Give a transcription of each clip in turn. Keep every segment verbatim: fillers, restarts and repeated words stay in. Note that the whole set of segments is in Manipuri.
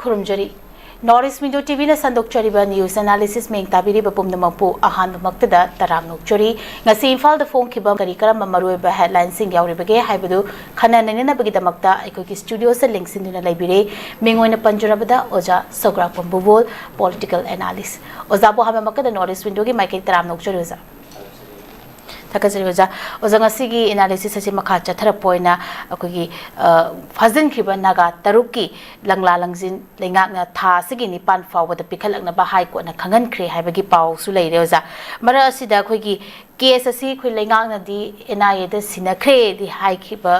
ꯈꯨꯔꯨꯝꯖꯔꯤ꯫ North East Window ꯇꯤꯚꯤꯅ ꯁꯟꯗꯣꯛꯆꯔꯤꯕ news analysis ꯃꯤꯌꯦꯡ ꯇꯥꯕꯤꯔꯤꯕ ꯄꯨꯝꯅꯃꯛꯄꯨ ꯑꯍꯥꯟꯕꯃꯛꯇꯗ ꯇꯔꯥꯝꯅ ꯑꯣꯛꯆꯔꯤ꯫ ꯉꯁꯤ ꯏꯝꯐꯥꯜꯗ ꯐꯣꯡꯈꯤꯕ ꯀꯔꯤ ꯀꯔꯝꯕ ꯃꯔꯨꯑꯣꯏꯕ headlineꯁꯤꯡ ꯌꯥꯎꯔꯤꯕꯒꯦ ꯍꯥꯏꯕꯗꯨ ꯈꯟꯅ ꯅꯩꯅꯅꯕꯒꯤꯗꯃꯛꯇ ꯑꯩꯈꯣꯏꯒꯤ studioꯗ ꯂꯦꯡꯁꯤꯟꯗꯨꯅ ꯂꯩꯕꯤꯔꯦ꯫ ꯃꯤꯡ ꯑꯣꯏꯅ ꯄꯟꯖꯔꯕꯗ ꯑꯣꯖꯥ ꯁꯧꯒ꯭ꯔꯥꯛꯄꯝ ꯕꯨꯕꯣꯜ, political analyst꯫ ꯑꯣꯖꯥꯕꯨ ꯑꯍꯥꯟꯕꯃꯛꯇꯗ North East Windowꯒꯤ ꯃꯥꯏꯀꯩ ꯇꯔꯥꯝꯅ ꯑꯣꯛꯆꯔꯤ ꯑꯣꯖꯥ꯫ ꯊꯥꯒꯠꯆꯔꯤ ꯑꯣꯖꯥ꯫ ꯑꯣꯖꯥ, ꯉꯁꯤꯒꯤ analysis ꯑꯁꯤ ꯃꯈꯥ ꯆꯠꯊꯔꯛꯄ ꯑꯣꯏꯅ ꯑꯩꯈꯣꯏꯒꯤ, ꯑ, ꯐꯥꯖꯤꯟꯈꯤꯕ ꯅꯥꯒꯥ ꯇꯔꯨꯛꯀꯤ ꯂꯪꯂꯥ ꯂꯪꯖꯤꯟ ꯂꯩꯉꯥꯛꯅ ꯊꯥ ꯑꯁꯤꯒꯤ ꯅꯤꯄꯥꯟ ꯐꯥꯎꯕꯗ ꯄꯤꯈꯠꯂꯛꯅꯕ High Courtꯅ ꯈꯪꯍꯟꯈ꯭ꯔꯦ ꯍꯥꯏꯕꯒꯤ ꯄꯥꯎꯁꯨ ꯂꯩꯔꯦ ꯑꯣꯖꯥ꯫ ꯃꯔꯛ ꯑꯁꯤꯗ ꯑꯩꯈꯣꯏꯒꯤ case ꯑꯁꯤ ꯑꯩꯈꯣꯏ ꯂꯩꯉꯥꯛꯅꯗꯤ NIAꯗ ꯁꯤꯟꯅꯈ꯭ꯔꯦꯗꯤ ꯍꯥꯏꯈꯤꯕ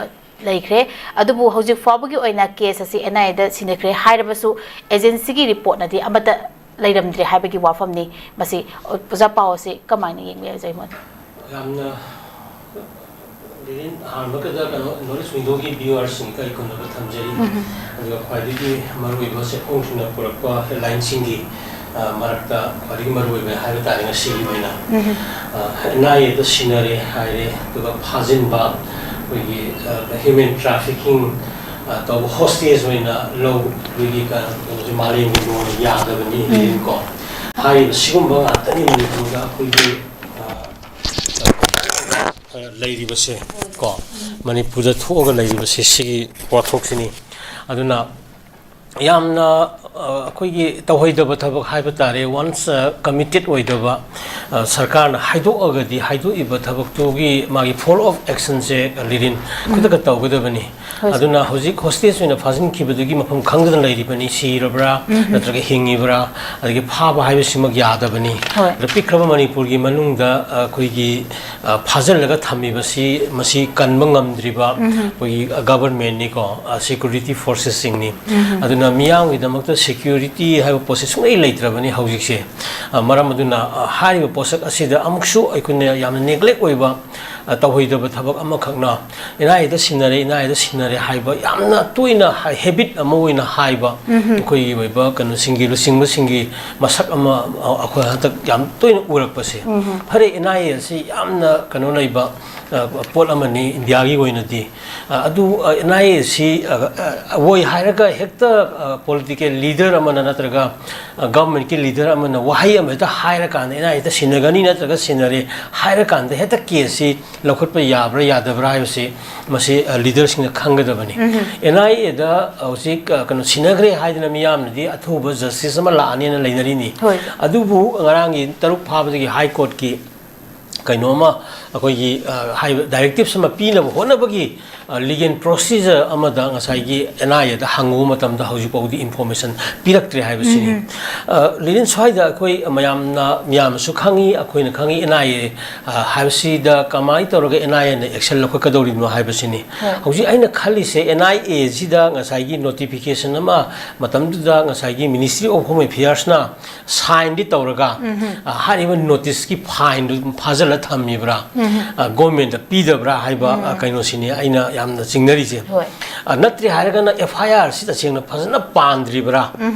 ꯂꯩꯈ꯭ꯔꯦ꯫ ꯑꯗꯨꯕꯨ ꯍꯧꯖꯤꯛ ꯐꯥꯎꯕꯒꯤ ꯑꯣꯏꯅ case ꯑꯁꯤ NIAꯗ ꯁꯤꯟꯅꯈ꯭ꯔꯦ ꯍꯥꯏꯔꯕꯁꯨ agencyꯒꯤ reportꯅꯗꯤ ꯑꯃꯠꯇ ꯂꯩꯔꯝꯗ꯭ꯔꯦ ꯍꯥꯏꯕꯒꯤ ꯋꯥꯐꯝꯅꯤ꯫ ꯃꯁꯤ ꯑꯣꯖꯥ ꯄꯥꯎ ꯑꯁꯤ ꯀꯃꯥꯏꯅ ꯌꯦꯡꯕꯤꯔꯖꯩ ꯃꯣꯠ? ꯌꯥꯝꯅ ꯂꯤꯔꯤꯟ ꯑꯍꯥꯟꯕꯒꯗ ꯀꯩꯅꯣ North East Windowꯒꯤ viewersꯁꯤꯡꯒ ꯑꯩ ꯈꯨꯝꯅꯕ ꯊꯝꯖꯔꯤ꯫ ꯎꯝ꯫ ꯑꯗꯨꯒ ꯈ꯭ꯋꯥꯏꯗꯒꯤ ꯃꯔꯨꯑꯣꯏꯕ ꯆꯦꯐꯣꯡꯁꯤꯡꯅ ꯄꯨꯔꯛꯄ headlineꯁꯤꯡꯒꯤ, ꯑ, ꯃꯔꯛꯇ ꯈ꯭ꯋꯥꯏꯗꯒꯤ ꯃꯔꯨꯑꯣꯏꯕ ꯍꯥꯏꯕ ꯇꯥꯔꯦ ꯉꯁꯤꯒꯤ ꯑꯣꯏꯅ꯫ ꯎꯝ꯫ ꯑ, NIAꯗ ꯁꯤꯟꯅꯔꯦ ꯍꯥꯏꯔꯦ, ꯑꯗꯨꯒ ꯐꯥꯖꯤꯟꯕ, ꯑꯩꯈꯣꯏꯒꯤ, ꯑ, human trafficking, ꯑ, ꯇꯧꯕ hostage ꯑꯣꯏꯅ ꯂꯧꯕꯒꯤ ꯀ-, ꯀꯩꯅꯣꯁꯦ ꯃꯥꯂꯦꯝꯒꯤ ꯂꯣꯟ ꯌꯥꯗꯕꯅꯤ ꯎꯝ꯫ ꯀꯣ꯫ ꯍꯥꯏꯔꯤꯕ ꯁꯤꯒꯨꯝꯕ ꯉꯥꯛꯇꯅꯤ ꯃꯅꯤꯄꯨꯔꯗ ꯑꯩꯈꯣꯏꯒꯤ, ꯑ, ꯂꯩꯔꯤꯕꯁꯦ ꯀꯣ, ꯃꯅꯤꯄꯨꯔꯗ ꯊꯣꯛꯑꯒ ꯂꯩꯔꯤꯕꯁꯦ ꯁꯤꯒꯤ ꯋꯥꯊꯣꯛꯁꯤꯅꯤ꯫ ꯑꯗꯨꯅ ꯌꯥꯝꯅ, ꯑ, ꯑꯩꯈꯣꯏꯒꯤ ꯇꯧꯍꯩꯗꯕ ꯊꯕꯛ ꯍꯥꯏꯕ ꯇꯥꯔꯦ, once, ꯑ, committed ꯑꯣꯏꯗꯕ, ꯑ, ꯁꯔꯀꯥꯔꯅ ꯍꯥꯏꯗꯣꯛꯑꯒꯗꯤ ꯍꯥꯏꯗꯣꯛꯏꯕ ꯊꯕꯛꯇꯨꯒꯤ ꯃꯥꯒꯤ fall of actionꯁꯦ ꯂꯤꯔꯤꯟ ꯎꯝ꯫ ꯈꯨꯗꯛꯇ ꯇꯧꯒꯗꯕꯅꯤ꯫ ꯍꯣꯏ, ꯁꯔ꯫ ꯑꯗꯨꯅ ꯍꯧꯖꯤꯛ hostage ꯑꯣꯏꯅ ꯐꯥꯖꯤꯟꯈꯤꯕꯗꯨꯒꯤ ꯃꯐꯝ ꯈꯪꯗꯅ ꯂꯩꯔꯤꯕꯅꯤ, ꯁꯤꯔꯕ꯭ꯔꯥ ꯎꯝ꯫ ꯅꯠꯇ꯭ꯔꯒ ꯍꯤꯡꯉꯤꯕ꯭ꯔꯥ, ꯑꯗꯒꯤ ꯐꯥꯕ ꯍꯥꯏꯕꯁꯤꯃꯛ ꯌꯥꯗꯕꯅꯤ꯫ ꯍꯣꯏ꯫ ꯑꯗ ꯄꯤꯛꯈ꯭ꯔꯕ ꯃꯅꯤꯄꯨꯔꯒꯤ ꯃꯅꯨꯡꯗ ꯑꯩꯈꯣꯏꯒꯤ, ꯑ, ꯐꯥꯖꯤꯜꯂꯒ ꯊꯝꯃꯤꯕꯁꯤ ꯃꯁꯤ ꯀꯟꯕ ꯉꯝꯗ꯭ꯔꯤꯕ ꯎꯝ꯫ ꯑꯩꯈꯣꯏꯒꯤ governmentꯅꯤꯀꯣ, ꯑ, security forcesꯁꯤꯡꯅꯤ꯫ ꯎꯝ꯫ ꯑꯗꯨꯅ ꯃꯤꯌꯥꯝꯒꯤꯗꯃꯛꯇ security ꯍꯥꯏꯕ ꯄꯣꯠꯁꯤ ꯁꯨꯡꯂꯩ ꯂꯩꯇ꯭ꯔꯕꯅꯤ ꯍꯧꯖꯤꯛꯁꯦ꯫ ꯑ, ꯃꯔꯝ ꯑꯗꯨꯅ, ꯑ, ꯍꯥꯏꯔꯤꯕ ꯄꯣꯠꯁꯛ ꯑꯁꯤꯗ ꯑꯃꯨꯛꯁꯨ ꯑꯩꯈꯣꯏꯅ ꯌꯥꯝꯅ neglect ꯑꯣꯏꯕ, ꯑ, ꯇꯧꯍꯩꯗꯕ ꯊꯕꯛ ꯑꯃꯈꯛꯅ ꯑꯦꯟ ꯑꯥꯏ ꯑꯦꯗ ꯁꯤꯟꯅꯔꯦ, ꯑꯦꯟ ꯑꯥꯏ ꯑꯦꯗ ꯁꯤꯟꯅꯔꯦ ꯍꯥꯏꯕ ꯌꯥꯝꯅ ꯇꯣꯏꯅ ꯍꯥꯏ-, ꯍꯦꯕꯤꯠ ꯑꯃ ꯑꯣꯏꯅ ꯍꯥꯏꯕ, ꯑꯩꯈꯣꯏꯒꯤ ꯑꯣꯏꯕ ꯀꯩꯅꯣꯁꯤꯡꯒꯤ, ꯂꯨꯆꯤꯡꯕꯁꯤꯡꯒꯤ ꯃꯁꯛ ꯑꯃ, ꯑ, ꯑꯩꯈꯣꯏ ꯍꯟꯗꯛ ꯌꯥꯝ ꯇꯣꯏꯅ ꯎꯔꯛꯄꯁꯦ꯫ ꯐꯔꯦ, ꯑꯦꯟ ꯑꯥꯏ ꯑꯦ ꯑꯁꯤ ꯌꯥꯝꯅ ꯀꯩꯅꯣ ꯂꯩꯕ, ꯑ, ꯄꯣꯠ ꯑꯃꯅꯤ ꯏꯟꯗꯤꯌꯥꯒꯤ ꯑꯣꯏꯅꯗꯤ꯫ ꯑ, ꯑꯗꯨ, ꯑ, ꯑꯦꯟ ꯑꯥꯏ ꯑꯦ ꯑꯁꯤ, ꯑ, ꯑ, ꯑꯣꯏ ꯍꯥꯏꯔꯒ ꯍꯦꯛꯇ, ꯑ, ꯄꯣꯂꯤꯇꯤꯀꯦꯜ ꯂꯤꯗꯔ ꯑꯃꯅ ꯅꯠꯇ꯭ꯔꯒ, ꯑ, ꯒꯚꯔꯟꯃꯦꯟꯠꯀꯤ ꯂꯤꯗꯔ ꯑꯃꯅ ꯋꯥꯍꯩ ꯑꯃ ꯍꯦꯛꯇ ꯍꯥꯏꯔꯀꯥꯟꯗ, "ꯑꯦꯟ ꯑꯥꯏ ꯑꯦꯗ ꯁꯤꯟꯅꯒꯅꯤ ꯅꯠꯇ꯭ꯔꯒ ꯁꯤꯟꯅꯔꯦ" ꯍꯥꯏꯔꯀꯥꯟꯗ ꯍꯦꯛꯇ ꯀꯦꯁꯁꯤ ꯂꯧꯈꯠꯄ ꯌꯥꯕ꯭ꯔꯥ ꯌꯥꯗꯕ꯭ꯔꯥ ꯍꯥꯏꯕꯁꯤ ꯃꯁꯤ, ꯑ, ꯂꯤꯗꯔꯁꯤꯡꯅ ꯈꯪꯒꯗꯕꯅꯤ꯫ ꯑꯦꯟ ꯑꯥꯏ ꯑꯦꯗ ꯍꯧꯖꯤꯛ, ꯑ, ꯀꯩꯅꯣ, ꯁꯤꯟꯅꯈ꯭ꯔꯦ ꯍꯥꯏꯗꯅ ꯃꯤꯌꯥꯝꯅꯗꯤ ꯑꯊꯨꯕ ꯖꯁꯇꯤꯁ ꯑꯃ ꯂꯥꯛꯑꯅꯤꯅ ꯂꯩꯅꯔꯤꯅꯤ꯫ ꯍꯣꯏ꯫ ꯑꯗꯨꯕꯨ ꯉꯔꯥꯡꯒꯤ ꯇꯔꯨꯛ ꯐꯥꯕꯗꯒꯤ ꯍꯥꯏ ꯀꯣꯔꯠꯀꯤ ꯀꯩꯅꯣꯝꯃ, ꯑꯩꯈꯣꯏꯒꯤ, ꯑ, ꯍꯥꯏꯕ ꯗꯥꯏꯔꯦꯛꯇꯤꯞꯁ ꯑꯃ ꯄꯤꯅꯕ ꯍꯣꯠꯅꯕꯒꯤ, ꯑ, ꯂꯤꯒꯦꯜ ꯄ꯭ꯔꯣꯁꯤꯖꯔ ꯑꯃꯗ ꯉꯁꯥꯏꯒꯤ ꯑꯦꯟ ꯑꯥꯏ ꯑꯦꯗ ꯍꯪꯉꯨꯕ ꯃꯇꯝꯗ ꯍꯧꯖꯤꯛ ꯐꯥꯎꯗꯤ ꯏꯟꯐꯣꯔꯃꯦꯁꯟ ꯄꯤꯔꯛꯇ꯭ꯔꯦ ꯍꯥꯏꯕꯁꯤꯅꯤ꯫ ꯑ, ꯂꯤꯂꯤꯟ, ꯁ꯭ꯋꯥꯏꯗ ꯑꯩꯈꯣꯏ ꯃꯌꯥꯝꯅ, ꯃꯌꯥꯝꯅꯁꯨ ꯈꯪꯉꯤ, ꯑꯩꯈꯣꯏꯅ ꯈꯪꯉꯤ, ꯑꯦꯟ ꯑꯥꯏ ꯑꯦ, ꯑ, ꯍꯥꯏꯕꯁꯤꯗ ꯀꯃꯥꯏꯅ ꯇꯧꯔꯒ ꯑꯦꯟ ꯑꯥꯏ ꯑꯦꯅ ꯑꯦꯛꯁꯟ ꯂꯧꯈꯠꯀꯗꯧꯔꯤꯕꯅꯣ ꯍꯥꯏꯕꯁꯤꯅꯤ꯫ ꯍꯣꯏ꯫ ꯍꯧꯖꯤꯛ ꯑꯩꯅ ꯈꯜꯂꯤꯁꯦ, ꯑꯦꯟ ꯑꯥꯏ ꯑꯦꯁꯤꯗ ꯉꯁꯥꯏꯒꯤ ꯅꯣꯇꯤꯐꯤꯀꯦꯁꯟ ꯑꯃ ꯃꯇꯝꯗꯨꯗ ꯉꯁꯥꯏꯒꯤ ꯃꯤꯅꯤꯁꯇ꯭ꯔꯤ ꯑꯣꯐ ꯍꯣꯝ ꯑꯦꯐꯤꯌꯔꯁꯅ ꯁꯥꯏꯟꯗꯤ ꯇꯧꯔꯒ, ꯑ, ꯍꯥꯏꯔꯤꯕ ꯅꯣꯇꯤꯁꯀꯤ ꯐꯥꯏꯟꯗꯨ ꯐꯥꯖꯤꯜꯂ ꯊꯝꯃꯤꯕ꯭ꯔꯥ, ꯑ, ꯒꯣꯔꯃꯦꯟꯗ ꯄꯤꯗꯕ꯭ꯔꯥ ꯍꯥꯏꯕ, ꯑ, ꯀꯩꯅꯣꯁꯤꯅꯤ ꯑꯩꯅ ꯌꯥꯝꯅ ꯆꯤꯡꯅꯔꯤꯁꯦ꯫ ꯍꯣꯏ꯫ ꯑ, ꯅꯠꯇ꯭ꯔꯦ ꯍꯥꯏꯔꯒꯅ ꯑꯦꯐ ꯑꯥꯏ ꯑꯥꯔꯁꯤ ꯇꯁꯦꯡꯅ ꯐꯖꯅ ꯄꯥꯟꯗ꯭ꯔꯤꯕ꯭ꯔꯥ?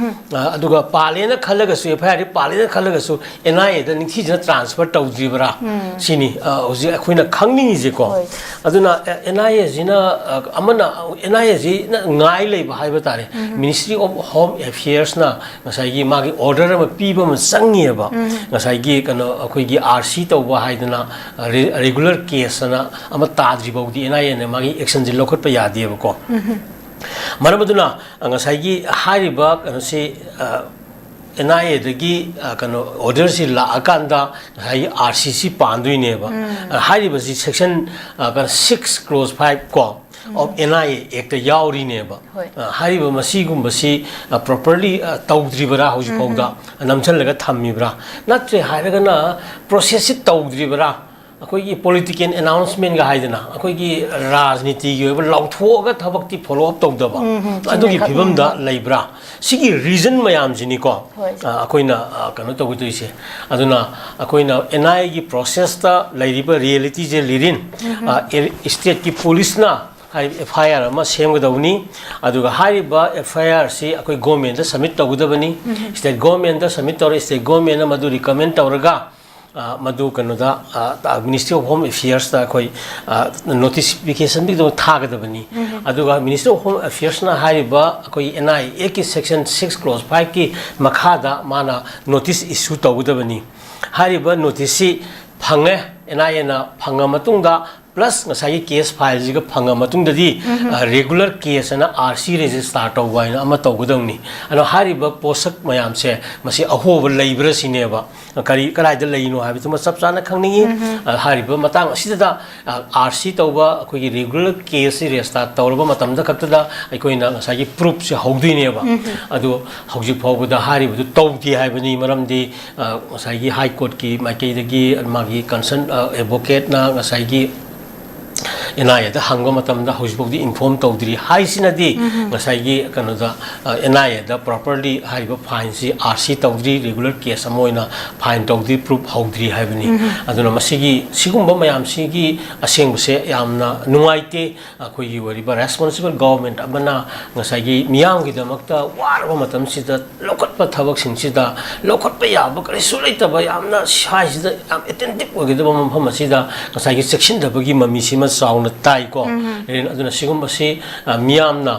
ꯑ, ꯑꯗꯨꯒ ꯄꯥꯜꯂꯦꯅ ꯈꯜꯂꯒꯁꯨ, ꯑꯦꯐ ꯑꯥꯏ ꯑꯥꯔꯗꯤ ꯄꯥꯜꯂꯦꯅ ꯈꯜꯂꯒꯁꯨ ꯑꯦꯟ ꯑꯥꯏ ꯑꯦꯗ ꯅꯤꯡꯊꯤꯖꯅ ꯇ꯭ꯔꯥꯟꯁꯐꯔ ꯇꯧꯗ꯭ꯔꯤꯕ꯭ꯔꯥ? ꯁꯤꯅꯤ, ꯑ, ꯍꯧꯖꯤꯛ ꯑꯩꯈꯣꯏꯅ ꯈꯪꯅꯤꯡꯉꯤꯁꯦꯀꯣ꯫ ꯍꯣꯏ꯫ ꯑꯗꯨꯅ, ꯑ, ꯑꯦꯟ ꯑꯥꯏ ꯑꯦꯁꯤꯅ, ꯑ, ꯑꯃꯅ, ꯑꯦꯟ ꯑꯥꯏ ꯑꯦꯁꯤꯅ ꯉꯥꯏ ꯂꯩꯕ ꯍꯥꯏꯕ ꯇꯥꯔꯦ꯫ ꯃꯤꯅꯤꯁꯇ꯭ꯔꯤ ꯑꯣꯐ ꯍꯣꯝ ꯑꯦꯐꯤꯌꯔꯁꯅ ꯉꯁꯥꯏꯒꯤ ꯃꯥꯒꯤ ꯑꯣꯔꯗꯔ ꯑꯃ ꯄꯤꯕ ꯑꯃ ꯆꯪꯉꯤꯑꯕ꯫ ꯉꯁꯥꯏꯒꯤ ꯀꯩꯅꯣ, ꯑꯩꯈꯣꯏꯒꯤ ꯑꯥꯔ ꯁꯤ ꯇꯧꯕ ꯍꯥꯏꯗꯅ, ꯑ, ꯔꯦ-, ꯔꯦꯒꯨꯂꯔ ꯀꯦꯁ ꯑꯅ ꯑꯃ ꯇꯥꯗ꯭ꯔꯤ ꯐꯥꯎꯗꯤ ꯑꯦꯟ ꯑꯥꯏ ꯑꯦꯅ ꯃꯥꯒꯤ ꯑꯦꯛꯁꯟꯁꯦ ꯂꯧꯈꯠꯄ ꯌꯥꯗꯦꯕꯀꯣ꯫ ꯃꯔꯝ ꯑꯗꯨꯅ, ꯑ, ꯉꯁꯥꯏꯒꯤ ꯍꯥꯏꯔꯤꯕ ꯀꯩꯅꯣꯁꯤ, ꯑ, ꯑꯦꯟ ꯑꯥꯏ ꯑꯦꯗꯒꯤ, ꯑ, ꯀꯩꯅꯣ, ꯑꯣꯔꯗꯔꯁꯤ ꯂꯥꯛꯑꯀꯥꯟꯗ ꯉꯁꯥꯏꯒꯤ ꯑꯥꯔ ꯁꯤꯁꯤ ꯄꯥꯟꯗꯣꯏꯅꯦꯕ꯫ ꯑ, ꯍꯥꯏꯔꯤꯕꯁꯤ ꯁꯦꯛꯁꯟ, ꯑ, ꯀꯩꯅꯣ, ꯁꯤꯛꯁ ꯀ꯭ꯂꯣꯖ ꯐꯥꯏꯚ ꯀꯣ, of N I A act ꯌꯥꯎꯔꯤꯅꯦꯕ꯫ ꯍꯣꯏ꯫ ꯑ, ꯍꯥꯏꯔꯤꯕ ꯃꯁꯤꯒꯨꯝꯕꯁꯤ, ꯑ, ꯄ꯭ꯔꯣꯄꯔꯂꯤ, ꯑ, ꯇꯧꯗ꯭ꯔꯤꯕꯔꯥ ꯍꯧꯖꯤꯛ ꯐꯥꯎꯗ ꯅꯝꯁꯤꯜꯂꯒ ꯊꯝꯃꯤꯕ꯭ꯔꯥ? ꯅꯠꯇ꯭ꯔꯦ ꯍꯥꯏꯔꯒꯅ ꯄ꯭ꯔꯣꯁꯦꯁꯁꯤ ꯇꯧꯗ꯭ꯔꯤꯕꯔꯥ? ꯑꯩꯈꯣꯏꯒꯤ ꯄꯣꯂꯤꯇꯤꯀꯦꯜ ꯑꯦꯅꯥꯎꯟꯁꯃꯦꯟꯒ ꯍꯥꯏꯗꯅ ꯑꯩꯈꯣꯏꯒꯤ ꯔꯥꯖꯅꯤꯇꯤꯒꯤ ꯑꯣꯏꯕ ꯂꯥꯎꯊꯣꯛꯑꯒ ꯊꯕꯛꯇꯤ ꯐꯣꯂꯣ ꯑꯞ ꯇꯧꯗꯕ, ꯎꯝ, ꯎꯝ, ꯑꯗꯨꯒꯤ ꯆꯨꯝꯃꯦ, ꯈꯛ, ꯐꯤꯕꯝꯗ ꯎꯝ, ꯎꯝ꯫ ꯂꯩꯕ꯭ꯔꯥ? ꯁꯤꯒꯤ ꯔꯤꯖꯟ ꯃꯌꯥꯝꯁꯤꯅꯤꯀꯣ, ꯍꯣꯏ, ꯁꯥꯔ꯫ ꯑ, ꯑꯩꯈꯣꯏꯅ, ꯑ, ꯀꯩꯅꯣ ꯇꯧꯒꯗꯣꯏꯁꯦ꯫ ꯑꯗꯨꯅ ꯑꯩꯈꯣꯏꯅ ꯑꯦꯟ ꯑꯥꯏ ꯑꯦꯒꯤ ꯄ꯭ꯔꯣꯁꯦꯁꯇ ꯂꯩꯔꯤꯕ ꯔꯤꯌꯦꯂꯤꯇꯤꯁꯦ ꯂꯤꯔꯤꯟ, ꯎꯝ, ꯎꯝ꯫ ꯑ, ꯑꯦ-, ꯁ꯭ꯇꯦꯠꯀꯤ ꯄꯨꯂꯤꯁꯅ ꯍꯥꯏ ꯑꯦꯐ ꯑꯥꯏ ꯑꯥꯔ ꯑꯃ ꯁꯦꯝꯒꯗꯧꯕꯅꯤ꯫ ꯑꯗꯨꯒ ꯍꯥꯏꯔꯤꯕ ꯑꯦꯐ ꯑꯥꯏ ꯑꯥꯔ ꯑꯁꯤ ꯑꯩꯈꯣꯏ ꯒꯣꯔꯃꯦꯟꯗ ꯁꯕꯃꯤꯠ ꯇꯧꯒꯗꯕꯅꯤ꯫ ꯎꯝ, ꯎꯝ꯫ ꯁ꯭ꯇꯦꯠ ꯒꯣꯔꯃꯦꯟꯗ ꯁꯕꯃꯤꯠ ꯇꯧꯔꯦ, ꯁ꯭ꯇꯦꯠ ꯒꯣꯔꯃꯦꯟꯅ ꯃꯗꯨ ꯔꯤꯀꯃꯦꯟ ꯇꯧꯔꯒ, ꯑ, ꯃꯗꯨ ꯀꯩꯅꯣꯗ, ꯑ, ꯇ-, ꯃꯤꯅꯤꯁꯇ꯭ꯔꯤ ꯑꯣꯐ ꯍꯣꯝ ꯑꯦꯐꯤꯌꯔꯁꯇ ꯑꯩꯈꯣꯏ, ꯑ, ꯅꯣꯇꯤꯐꯤꯀꯦꯁꯟꯗꯨ ꯊꯥꯒꯗꯕꯅꯤ꯫ ꯎꯝ, ꯎꯝ꯫ ꯑꯗꯨꯒ ꯃꯤꯅꯤꯁꯇ꯭ꯔꯤ ꯑꯣꯐ ꯍꯣꯝ ꯑꯦꯐꯤꯌꯔꯁꯅ ꯍꯥꯏꯔꯤꯕ ꯑꯩꯈꯣꯏ ꯑꯦꯟ ꯑꯥꯏ ꯑꯦ ꯑꯦꯛꯀꯤ ꯁꯦꯛꯁꯟ ꯁꯤꯛꯁ ꯀ꯭ꯂꯣꯖ ꯐꯥꯏꯚꯀꯤ ꯃꯈꯥꯗ ꯃꯥꯅ ꯅꯣꯇꯤꯁ ꯏꯁꯨ ꯇꯧꯒꯗꯕꯅꯤ꯫ ꯍꯥꯏꯔꯤꯕ ꯅꯣꯇꯤꯁꯁꯤ ꯐꯪꯉꯦ, ꯑꯦꯟ ꯑꯥꯏ ꯑꯦꯅ ꯐꯪꯉ ꯃꯇꯨꯡꯗ, ꯄ꯭ꯂꯁ ꯉꯁꯥꯏꯒꯤ ꯀꯦꯁ ꯐꯥꯏꯜꯁꯤꯒ ꯐꯪꯉ ꯃꯇꯨꯡꯗꯗꯤ, ꯎꯝ, ꯎꯝ꯫ ꯑ, ꯔꯤꯒꯨꯂꯔ ꯀꯦꯁ ꯑꯅ ꯑꯥꯔ ꯁꯤ ꯔꯦꯖꯤꯁꯇꯥꯔ ꯇꯧꯕ ꯍꯥꯏꯅ ꯑꯃ ꯇꯧꯒꯗꯕꯅꯤ꯫ ꯑꯗꯣ ꯍꯥꯏꯔꯤꯕ ꯄꯣꯠꯁꯛ ꯃꯌꯥꯝꯁꯦ ꯃꯁꯤ ꯑꯍꯣꯕ ꯂꯩꯕ꯭ꯔꯥ ꯁꯤꯅꯦꯕ꯫ ꯀꯔꯤ, ꯀꯗꯥꯏꯗ ꯂꯩꯔꯤꯅꯣ ꯍꯥꯏꯕꯗꯨꯃ ꯆꯞ ꯆꯥꯅ ꯈꯪꯅꯤꯡꯉꯤ꯫ ꯎꯝ, ꯎꯝ꯫ ꯑ, ꯍꯥꯏꯔꯤꯕ ꯃꯇꯥꯡ ꯑꯁꯤꯗ, ꯑ, ꯑꯥꯔ ꯁꯤ ꯇꯧꯕ ꯑꯩꯈꯣꯏꯒꯤ ꯔꯤꯒꯨꯂꯔ ꯀꯦꯁꯁꯤ ꯔꯦꯖꯤꯁꯇꯥꯔ ꯇꯧꯔꯕ ꯃꯇꯝꯗ ꯈꯛꯇꯗ ꯑꯩꯈꯣꯏꯅ ꯉꯁꯥꯏꯒꯤ ꯄ꯭ꯔꯨꯐꯁꯦ ꯍꯧꯗꯣꯏꯅꯦꯕ꯫ ꯎꯝ, ꯎꯝ꯫ ꯑꯗꯣ ꯍꯧꯖꯤꯛ ꯐꯥꯎꯕꯗ ꯍꯥꯏꯔꯤꯕꯗꯨ ꯇꯧꯗꯦ ꯍꯥꯏꯕꯅꯤ, ꯃꯔꯝꯗꯤ, ꯑ, ꯉꯁꯥꯏꯒꯤ ꯍꯥꯏ ꯀꯣꯔꯠꯀꯤ ꯃꯥꯏꯀꯩꯗꯒꯤ ꯃꯥꯒꯤ ꯀꯟꯁꯔꯟ, ꯑ, ꯑꯦꯗꯚꯣꯀꯦꯠꯅ ꯉꯁꯥꯏꯒꯤ ꯑꯦꯟ ꯑꯥꯏ ꯑꯦꯗ ꯍꯪꯕ ꯃꯇꯝꯗ ꯍꯧꯖꯤꯛꯐꯥꯎꯗꯤ ꯏꯟꯐꯣꯔꯝ ꯇꯧꯗ꯭ꯔꯤ ꯍꯥꯏꯁꯤꯅꯗꯤ, ꯎꯝ, ꯎꯝ꯫ ꯉꯁꯥꯏꯒꯤ ꯀꯩꯅꯣꯗ, ꯑ, ꯑꯦꯟ ꯑꯥꯏ ꯑꯦꯗ ꯄ꯭ꯔꯣꯄꯔꯂꯤ ꯍꯥꯏꯔꯤꯕ ꯐꯥꯏꯟꯁꯤ ꯑꯥꯔ ꯁꯤ ꯇꯧꯗ꯭ꯔꯤ, ꯔꯤꯒꯨꯂꯔ ꯀꯦꯁ ꯑꯃ ꯑꯣꯏꯅ ꯐꯥꯏꯟ ꯇꯧꯗ꯭ꯔꯤ, ꯄ꯭ꯔꯨꯐ ꯍꯧꯗ꯭ꯔꯤ ꯍꯥꯏꯕꯅꯤ꯫ ꯎꯝ, ꯎꯝ꯫ ꯑꯗꯨꯅ ꯃꯁꯤꯒꯤ, ꯁꯤꯒꯨꯝꯕ ꯃꯌꯥꯝꯁꯤꯒꯤ ꯑꯁꯦꯡꯕꯁꯦ ꯌꯥꯝꯅ ꯅꯨꯡꯉꯥꯏꯇꯦ꯫ ꯑꯩꯈꯣꯏꯒꯤ ꯑꯣꯏꯔꯤꯕ ꯔꯦꯁꯄꯣꯟꯁꯤꯕꯜ ꯒꯣꯚꯔꯟꯃꯦꯟꯠ ꯑꯃꯅ ꯉꯁꯥꯏꯒꯤ ꯃꯤꯌꯥꯝꯒꯤꯗꯃꯛꯇ ꯋꯥꯔꯕ ꯃꯇꯝꯁꯤꯗ ꯂꯧꯈꯠꯄ ꯊꯕꯛꯁꯤꯡꯁꯤꯗ ꯂꯧꯈꯠꯄ ꯌꯥꯕ ꯀꯔꯤꯁꯨ ꯂꯩꯇꯕ, ꯌꯥꯝꯅ ꯁ꯭ꯋꯥꯏꯁꯤꯗ ꯌꯥꯝ ꯑꯦꯇꯦꯟꯇꯤꯞ ꯑꯣꯏꯒꯗꯕ ꯃꯐꯝ ꯑꯁꯤꯗ ꯉꯁꯥꯏꯒꯤ ꯆꯦꯛꯁꯤꯟꯗꯕꯒꯤ ꯃꯃꯤꯁꯤꯃ ꯆꯥꯎꯅ ꯇꯥꯏꯀꯣ꯫ ꯎꯝ꯫ ꯑꯗꯨꯅ ꯁꯤꯒꯨꯝꯕꯁꯤ, ꯑ, ꯃꯤꯌꯥꯝꯅ,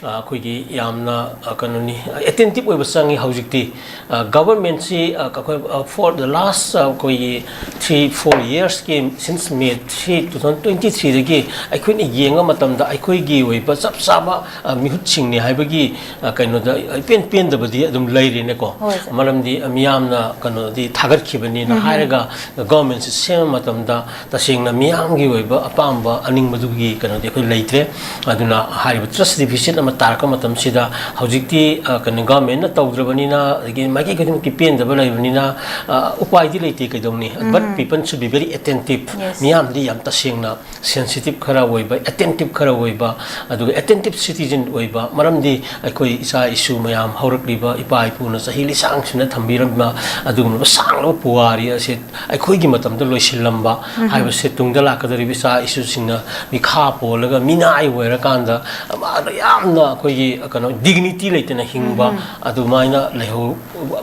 ꯑ, ꯑꯩꯈꯣꯏꯒꯤ ꯌꯥꯝꯅ, ꯑ, ꯀꯩꯅꯣꯅꯤ, ꯑꯦꯇꯦꯟꯇꯤꯞ ꯑꯣꯏꯕ ꯆꯪꯉꯤ ꯍꯧꯖꯤꯛꯇꯤ꯫ ꯑ, ꯒꯚꯔꯟꯃꯦꯟꯠꯁꯤ, ꯑ, ꯑꯩꯈꯣꯏ, ꯑ, for the last, ꯑ, ꯑꯩꯈꯣꯏꯒꯤ three four yearsꯀꯤ, since May three, two thousand twenty threeꯗꯒꯤ ꯑꯩꯈꯣꯏꯅ ꯌꯦꯡꯕ ꯃꯇꯝꯗ ꯑꯩꯈꯣꯏꯒꯤ ꯑꯣꯏꯕ ꯆꯞ ꯆꯥꯕ, ꯑ, ꯃꯤꯍꯨꯠꯁꯤꯡꯅꯤ ꯍꯥꯏꯕꯒꯤ, ꯑ, ꯀꯩꯅꯣꯗ ꯏꯄꯦꯟ ꯄꯦꯟꯗꯕꯗꯤ ꯑꯗꯨꯝ ꯂꯩꯔꯦꯅꯦꯀꯣ꯫ ꯍꯣꯏ, ꯁꯥꯔ꯫ ꯃꯔꯝꯗꯤ ꯃꯤꯌꯥꯝꯅ ꯀꯩꯅꯣꯗꯤ ꯊꯥꯒꯠꯈꯤꯕꯅꯤꯅ ꯎꯝ, ꯎꯝ꯫ ꯍꯥꯏꯔꯒ ꯒꯚꯔꯟꯃꯦꯟꯠꯁꯤ ꯁꯦꯝꯕ ꯃꯇꯝꯗ ꯇꯁꯦꯡꯅ ꯃꯤꯌꯥꯝꯒꯤ ꯑꯣꯏꯕ ꯑꯄꯥꯝꯕ ꯑꯅꯤꯡꯕꯗꯨꯒꯤ ꯀꯩꯅꯣꯗꯤ ꯑꯩꯈꯣꯏ ꯂꯩꯇ꯭ꯔꯦ꯫ ꯑꯗꯨꯅ ꯍꯥꯏꯔꯤꯕ ꯇ꯭ꯔꯁ ꯗꯤꯐꯤꯁꯤꯠ ꯑꯃ ꯇꯥꯔꯛꯄ ꯃꯇꯝꯁꯤꯗ ꯍꯧꯖꯤꯛꯇꯤ, ꯑ, ꯀꯩꯅꯣ, ꯒꯚꯔꯟꯃꯦꯟꯠꯅ ꯇꯧꯗ꯭ꯔꯕꯅꯤꯅ, ꯑꯗꯒꯤ ꯃꯥꯏꯀꯩ ꯈꯨꯗꯤꯡꯃꯛꯀꯤ ꯄꯦꯟꯗꯕ ꯂꯩꯕꯅꯤꯅ, ꯑ, ꯎꯄꯥꯏꯗꯤ ꯂꯩꯇꯦ, ꯀꯩꯗꯧꯅꯤ? But people should be very attentive. ꯃꯤꯌꯥꯝꯗꯤ ꯌꯥꯝ ꯇꯁꯦꯡꯅ sensitive ꯈꯔ ꯑꯣꯏꯕ, attentive ꯈꯔ ꯑꯣꯏꯕ, ꯑꯗꯨꯒ attentive citizen ꯑꯣꯏꯕ, ꯃꯔꯝꯗꯤ ꯑꯩꯈꯣꯏ ꯏꯆꯥ ꯏꯁꯨ ꯃꯌꯥꯝ, ꯍꯧꯔꯛꯂꯤꯕ ꯏꯄꯥ ꯏꯄꯨꯅ ꯆꯍꯤ ꯂꯤꯁꯥꯡꯁꯤꯟꯅ ꯊꯝꯕꯤꯔꯝꯕ ꯑꯗꯨꯒꯨꯝꯂꯕ ꯁꯥꯡꯂꯕ ꯄꯨꯋꯥꯔꯤ ꯑꯁꯤ ꯑꯩꯈꯣꯏꯒꯤ ꯃꯇꯝꯗ ꯂꯣꯏꯁꯤꯜꯂꯝꯕ ꯍꯥꯏꯕꯁꯦ ꯇꯨꯡꯗ ꯂꯥꯛꯀꯗꯧꯔꯤꯕ ꯏꯆꯥ ꯏꯁꯨꯁꯤꯡꯅ ꯃꯤꯈꯥ ꯄꯣꯜꯂꯒ ꯃꯤꯅꯥꯏ ꯑꯣꯏꯔꯀꯥꯟꯗ ꯃꯥꯗ ꯌꯥꯝꯅ ꯑꯩꯈꯣꯏꯒꯤ ꯀꯩꯅꯣ dignity ꯂꯩꯇꯅ ꯍꯤꯡꯕ ꯑꯗꯨꯃꯥꯏꯅ ꯂꯩꯍꯧ,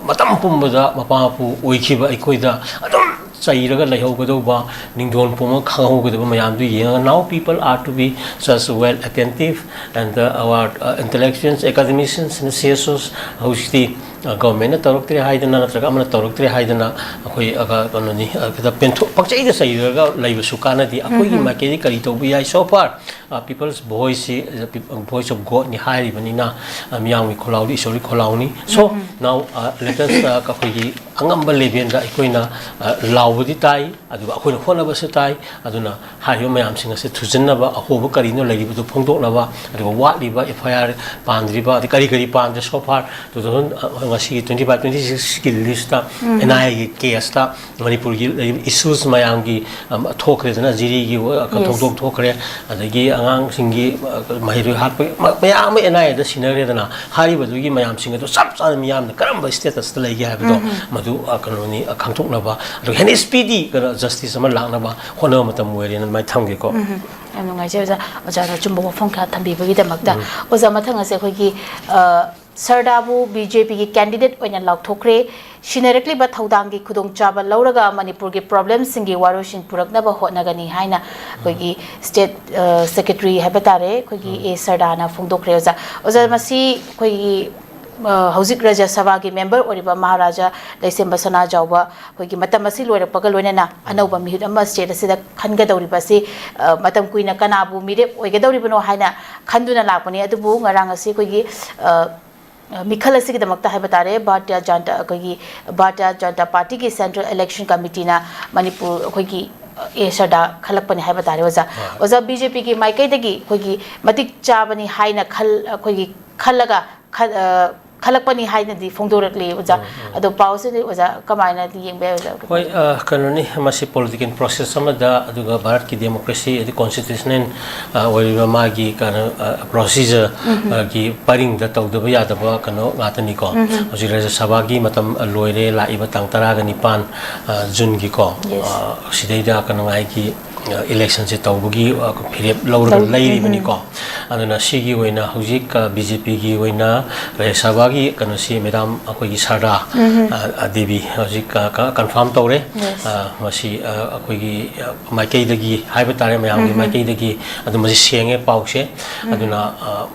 ꯃꯇꯝ ꯄꯨꯝꯕꯗ ꯃꯄꯥ ꯃꯄꯨ ꯑꯣꯏꯈꯤꯕ ꯑꯩꯈꯣꯏꯗ ꯑꯗꯨꯝ ꯆꯩꯔꯒ ꯂꯩꯍꯧꯒꯗꯧꯕ, ꯅꯤꯡꯗꯣꯟ ꯄꯨꯝꯕ ꯈꯪꯍꯧꯒꯗꯕ ꯃꯌꯥꯝꯗꯨ ꯌꯦꯡꯉꯒ, now people are to be just well attentive and the, our, uh, intellectuals, academicians and C S Os ꯍꯧꯖꯤꯛꯇꯤ, ꯑ, ꯒꯚꯔꯟꯃꯦꯟꯠꯅ ꯇꯧꯔꯛꯇ꯭ꯔꯦ ꯍꯥꯏꯗꯅ ꯅꯠꯇ꯭ꯔꯒ ꯑꯃꯅ ꯇꯧꯔꯛꯇ꯭ꯔꯦ ꯍꯥꯏꯗꯅ ꯑꯩꯈꯣꯏ, ꯑ, ꯀꯩꯅꯣꯅꯤ, ꯑ, ꯈꯤꯇ ꯄꯦꯟꯊꯣꯛ-, ꯄꯪꯆꯩꯗ ꯆꯩꯔꯒ ꯂꯩꯕꯁꯨ ꯀꯥꯟꯅꯗꯦ꯫ ꯑꯩꯈꯣꯏꯒꯤ ꯃꯥꯏꯀꯩꯗꯒꯤ ꯀꯔꯤ ꯇꯧꯕ ꯌꯥꯏ? So far, ꯑ, People's Voice ꯁꯤ, ꯑ, Voice of God ꯅꯤ ꯍꯥꯏꯔꯤꯕꯅꯤꯅ, ꯑ, ꯃꯤꯌꯥꯝꯒꯤ ꯈꯣꯜꯂꯥꯎꯗꯤ ꯏꯁꯣꯔꯒꯤ ꯈꯣꯜꯂꯥꯎꯅꯤ꯫ So now, ꯑ, let us, ꯑ, ꯑꯩꯈꯣꯏꯒꯤ ꯑꯉꯝꯕ level ꯗ ꯑꯩꯈꯣꯏꯅ, ꯑ, ꯂꯥꯎꯕꯗꯤ ꯇꯥꯏ, ꯑꯗꯨꯒ ꯑꯩꯈꯣꯏꯅ ꯍꯣꯠꯅꯕꯁꯨ ꯇꯥꯏ꯫ ꯑꯗꯨꯅ ꯍꯥꯏꯔꯤꯕ ꯃꯌꯥꯝꯁꯤꯡ ꯑꯁꯤ ꯊꯨꯖꯤꯟꯅꯕ, ꯑꯍꯣꯕ ꯀꯔꯤꯅꯣ ꯂꯩꯔꯤꯕꯗꯨ ꯐꯣꯡꯗꯣꯛꯅꯕ, ꯑꯗꯨꯒ ꯋꯥꯠꯂꯤꯕ F I R ꯄꯥꯟꯗ꯭ꯔꯤꯕ, ꯑꯗꯩ ꯀꯔꯤ ꯀꯔꯤ ꯄꯥꯟꯗ꯭ꯔꯦ so far, two thousand, ꯑ, ꯉꯁꯤꯒꯤ twenty five twenty six ꯀꯤ list ꯇ, N I A ꯒꯤ case ꯇ ꯃꯅꯤꯄꯨꯔꯒꯤ ꯂꯩꯔꯤꯕ issues ꯃꯌꯥꯝꯒꯤ, ꯑꯝ, ꯊꯣꯛꯈ꯭ꯔꯦꯗꯅ, ꯖꯤꯔꯤꯒꯤ, ꯑ, ꯊꯧꯗꯣꯛ ꯊꯣꯛꯈ꯭ꯔꯦ, ꯑꯗꯒꯤ ꯑꯉꯥꯡꯁꯤꯡꯒꯤ, ꯑ, ꯃꯍꯩꯔꯣꯏ ꯍꯥꯠꯄꯒꯤ ꯃ-, ꯃꯌꯥꯝ ꯑꯃ N I A ꯗ ꯁꯤꯟꯅꯈ꯭ꯔꯦꯗꯅ, ꯍꯥꯏꯔꯤꯕꯗꯨꯒꯤ ꯃꯌꯥꯝꯁꯤꯡ ꯑꯗꯨ ꯆꯞ ꯆꯥꯅ ꯃꯤꯌꯥꯝꯅ ꯀꯔꯝꯕ status ꯇ ꯂꯩꯒꯦ ꯍꯥꯏꯕꯗꯣ, ꯃꯗꯨ, ꯑ, ꯀꯩꯅꯣꯅꯤ, ꯑ, ꯈꯪꯗꯣꯛꯅꯕ, ꯑꯗꯨꯒ ꯍꯦꯟꯅ speedy ꯀꯩꯅꯣ justice ꯑꯃ ꯂꯥꯛꯅꯕ ꯍꯣꯠꯅꯕ ꯃꯇꯝ ꯑꯣꯏꯔꯦꯅ ꯑꯗꯨꯃꯥꯏꯅ ꯊꯝꯒꯦꯀꯣ꯫ ꯌꯥꯝ ꯅꯨꯡꯉꯥꯏꯖꯩ ꯑꯣꯖꯥ, ꯑꯣꯖꯥꯅ ꯑꯆꯨꯝꯕ ꯋꯥꯐꯝ ꯀꯌꯥ ꯊꯝꯕꯤꯕꯒꯤꯗꯃꯛꯇ꯫ ꯑꯣꯖꯥ, ꯃꯊꯪ ꯑꯁꯦ ꯑꯩꯈꯣꯏꯒꯤ, ꯑ, ꯁꯔꯗꯥꯕꯨ B J P ꯒꯤ candidate ꯑꯣꯏꯅ ꯂꯥꯎꯊꯣꯛꯈ꯭ꯔꯦ꯫ ꯁꯤꯟꯅꯔꯛꯂꯤꯕ ꯊꯧꯗꯥꯡꯒꯤ ꯈꯨꯗꯣꯡꯆꯥꯕ ꯂꯧꯔꯒ ꯃꯅꯤꯄꯨꯔꯒꯤ problemꯁꯤꯡꯒꯤ ꯋꯥꯔꯣꯏꯁꯤꯟ ꯄꯨꯔꯛꯅꯕ ꯍꯣꯠꯅꯒꯅꯤ ꯍꯥꯏꯅ ꯑꯩꯈꯣꯏꯒꯤ state, ꯑ, secretary ꯍꯥꯏꯕ ꯇꯥꯔꯦ, ꯑꯩꯈꯣꯏꯒꯤ A ꯁꯔꯗꯥꯅ ꯐꯣꯡꯗꯣꯛꯈ꯭ꯔꯦ꯫ ꯑꯣꯖꯥ, ꯑꯣꯖꯥ, ꯃꯁꯤ ꯑꯩꯈꯣꯏꯒꯤ, ꯑ, ꯍꯧꯖꯤꯛ ꯔꯥꯖ꯭ꯌ ꯁꯚꯥꯒꯤ member ꯑꯣꯏꯔꯤꯕ ꯃꯍꯥꯔꯥꯖꯥ ꯂꯩꯁꯦꯝꯕ ꯁꯅꯥꯖꯥꯎꯕ ꯑꯩꯈꯣꯏꯒꯤ ꯃꯇꯝ ꯑꯁꯤ ꯂꯣꯏꯔꯛꯄꯒ ꯂꯣꯏꯅꯅ ꯑꯅꯧꯕ ꯃꯤꯍꯨꯠ ꯑꯃ state ꯑꯁꯤꯗ ꯈꯟꯒꯗꯧꯔꯤꯕ ꯑꯁꯤ, ꯑ, ꯃꯇꯝ ꯀꯨꯏꯅ ꯀꯅꯥꯕꯨ ꯃꯤꯔꯦꯞ ꯑꯣꯏꯒꯗꯧꯔꯤꯕꯅꯣ ꯍꯥꯏꯅ ꯈꯟꯗꯨꯅ ꯂꯥꯛꯄꯅꯤ꯫ ꯑꯗꯨꯕꯨ ꯉꯔꯥꯡ ꯑꯁꯤ ꯑꯩꯈꯣꯏꯒꯤ, ꯑ, ꯑ, ꯃꯤꯈꯜ ꯑꯁꯤꯒꯤꯗꯃꯛꯇ ꯍꯥꯏꯕ ꯇꯥꯔꯦ, ꯚꯥꯔꯇꯤꯌꯥ ꯖꯟꯇꯥ, ꯑꯩꯈꯣꯏꯒꯤ ꯚꯥꯔꯇꯤꯌꯥ ꯖꯟꯇꯥ ꯄꯥꯔꯇꯤꯒꯤ Central Election Committeeꯅ ꯃꯅꯤꯄꯨꯔ ꯑꯩꯈꯣꯏꯒꯤ ꯑꯦ ꯁꯔꯗꯥ ꯈꯜꯂꯛꯄꯅꯤ ꯍꯥꯏꯕ ꯇꯥꯔꯦ ꯑꯣꯖꯥ꯫ ꯍꯣꯏ꯫ ꯑꯣꯖꯥ, ꯕꯤ ꯖꯦ ꯄꯤꯒꯤ ꯃꯥꯏꯀꯩꯗꯒꯤ ꯑꯩꯈꯣꯏꯒꯤ ꯃꯇꯤꯛ ꯆꯥꯕꯅꯤ ꯍꯥꯏꯅ ꯈꯜ-, ꯑꯩꯈꯣꯏꯒꯤ ꯈꯜꯂꯒ ꯈ-, ꯑ, ꯈꯜꯂꯛꯄꯅꯤ ꯍꯥꯏꯅꯗꯤ ꯐꯣꯡꯗꯣꯔꯛꯂꯤ ꯑꯣꯖꯥ꯫ ꯎꯝ, ꯎꯝ꯫ ꯑꯗꯣ ꯄꯥꯎꯁꯤꯗꯤ ꯑꯣꯖꯥ ꯀꯃꯥꯏꯅꯗꯤ ꯌꯦꯡꯕ ꯌꯥꯏ ꯑꯣꯖꯥ? ꯍꯣꯏ, ꯑ, ꯀꯩꯅꯣꯅꯤ, ꯃꯁꯤ political process ꯑꯃꯗ, ꯑꯗꯨꯒ ꯚꯥꯔꯠꯀꯤ democracy ꯑꯗꯩ constitutional, ꯑ, ꯑꯣꯏꯔꯤꯕ ꯃꯥꯒꯤ ꯀꯩꯅꯣ, ꯑ, procedure, ꯎꯝ, ꯎꯝ꯫ ꯑ, ꯒꯤ ꯄꯔꯤꯡꯗ ꯇꯧꯗꯕ ꯌꯥꯗꯕ ꯀꯩꯅꯣ ꯉꯥꯛꯇꯅꯤꯀꯣ꯫ ꯎꯝ, ꯎꯝ꯫ ꯍꯧꯖꯤꯛ ꯔꯥꯖ꯭ꯌ ꯁꯚꯥꯒꯤ ꯃꯇꯝ, ꯑ, ꯂꯣꯏꯔꯦ, ꯂꯥꯛꯏꯕ ꯇꯥꯡ ꯇꯔꯥꯒ ꯅꯤꯄꯥꯟ, ꯑ, ꯖꯨꯟꯒꯤꯀꯣ꯫ Yes꯫ ꯑ, ꯁꯤꯗꯩꯗ ꯀꯩꯅꯣ ꯉꯥꯏꯒꯤ, ꯑ, electionꯁꯦ ꯇꯧꯕꯒꯤ, ꯑ, ꯐꯤꯔꯦꯞ ꯂꯧꯔꯒ ꯇꯧ-, ꯎꯝ, ꯎꯝ꯫ ꯂꯩꯔꯤꯕꯅꯤꯀꯣ꯫ ꯑꯗꯨꯅ ꯁꯤꯒꯤ ꯑꯣꯏꯅ ꯍꯧꯖꯤꯛ, ꯑ, ꯕꯤ ꯖꯦ ꯄꯤꯒꯤ ꯑꯣꯏꯅ ꯔꯥꯖ꯭ꯌ ꯁꯚꯥꯒꯤ ꯀꯩꯅꯣꯁꯤ ꯃꯦꯗꯥꯝ ꯑꯩꯈꯣꯏꯒꯤ ꯁꯔꯗꯥ, ꯎꯝ, ꯎꯝ꯫ ꯑ, ꯑ, ꯗꯦꯕꯤ ꯍꯧꯖꯤꯛ, ꯑ, ꯀ-, confirm ꯇꯧꯔꯦ꯫ Yes꯫ ꯑ, ꯃꯁꯤ, ꯑ, ꯑꯩꯈꯣꯏꯒꯤ, ꯑ, ꯃꯥꯏꯀꯩꯗꯒꯤ ꯍꯥꯏꯕ ꯇꯥꯔꯦ, ꯃꯌꯥꯝꯒꯤ ꯎꯝ, ꯎꯝ꯫ ꯃꯥꯏꯀꯩꯗꯒꯤ ꯑꯗꯨꯝ ꯃꯁꯤ ꯁꯦꯡꯉꯦ ꯄꯥꯎꯁꯦ꯫ ꯎꯝ꯫ ꯑꯗꯨꯅ, ꯑ,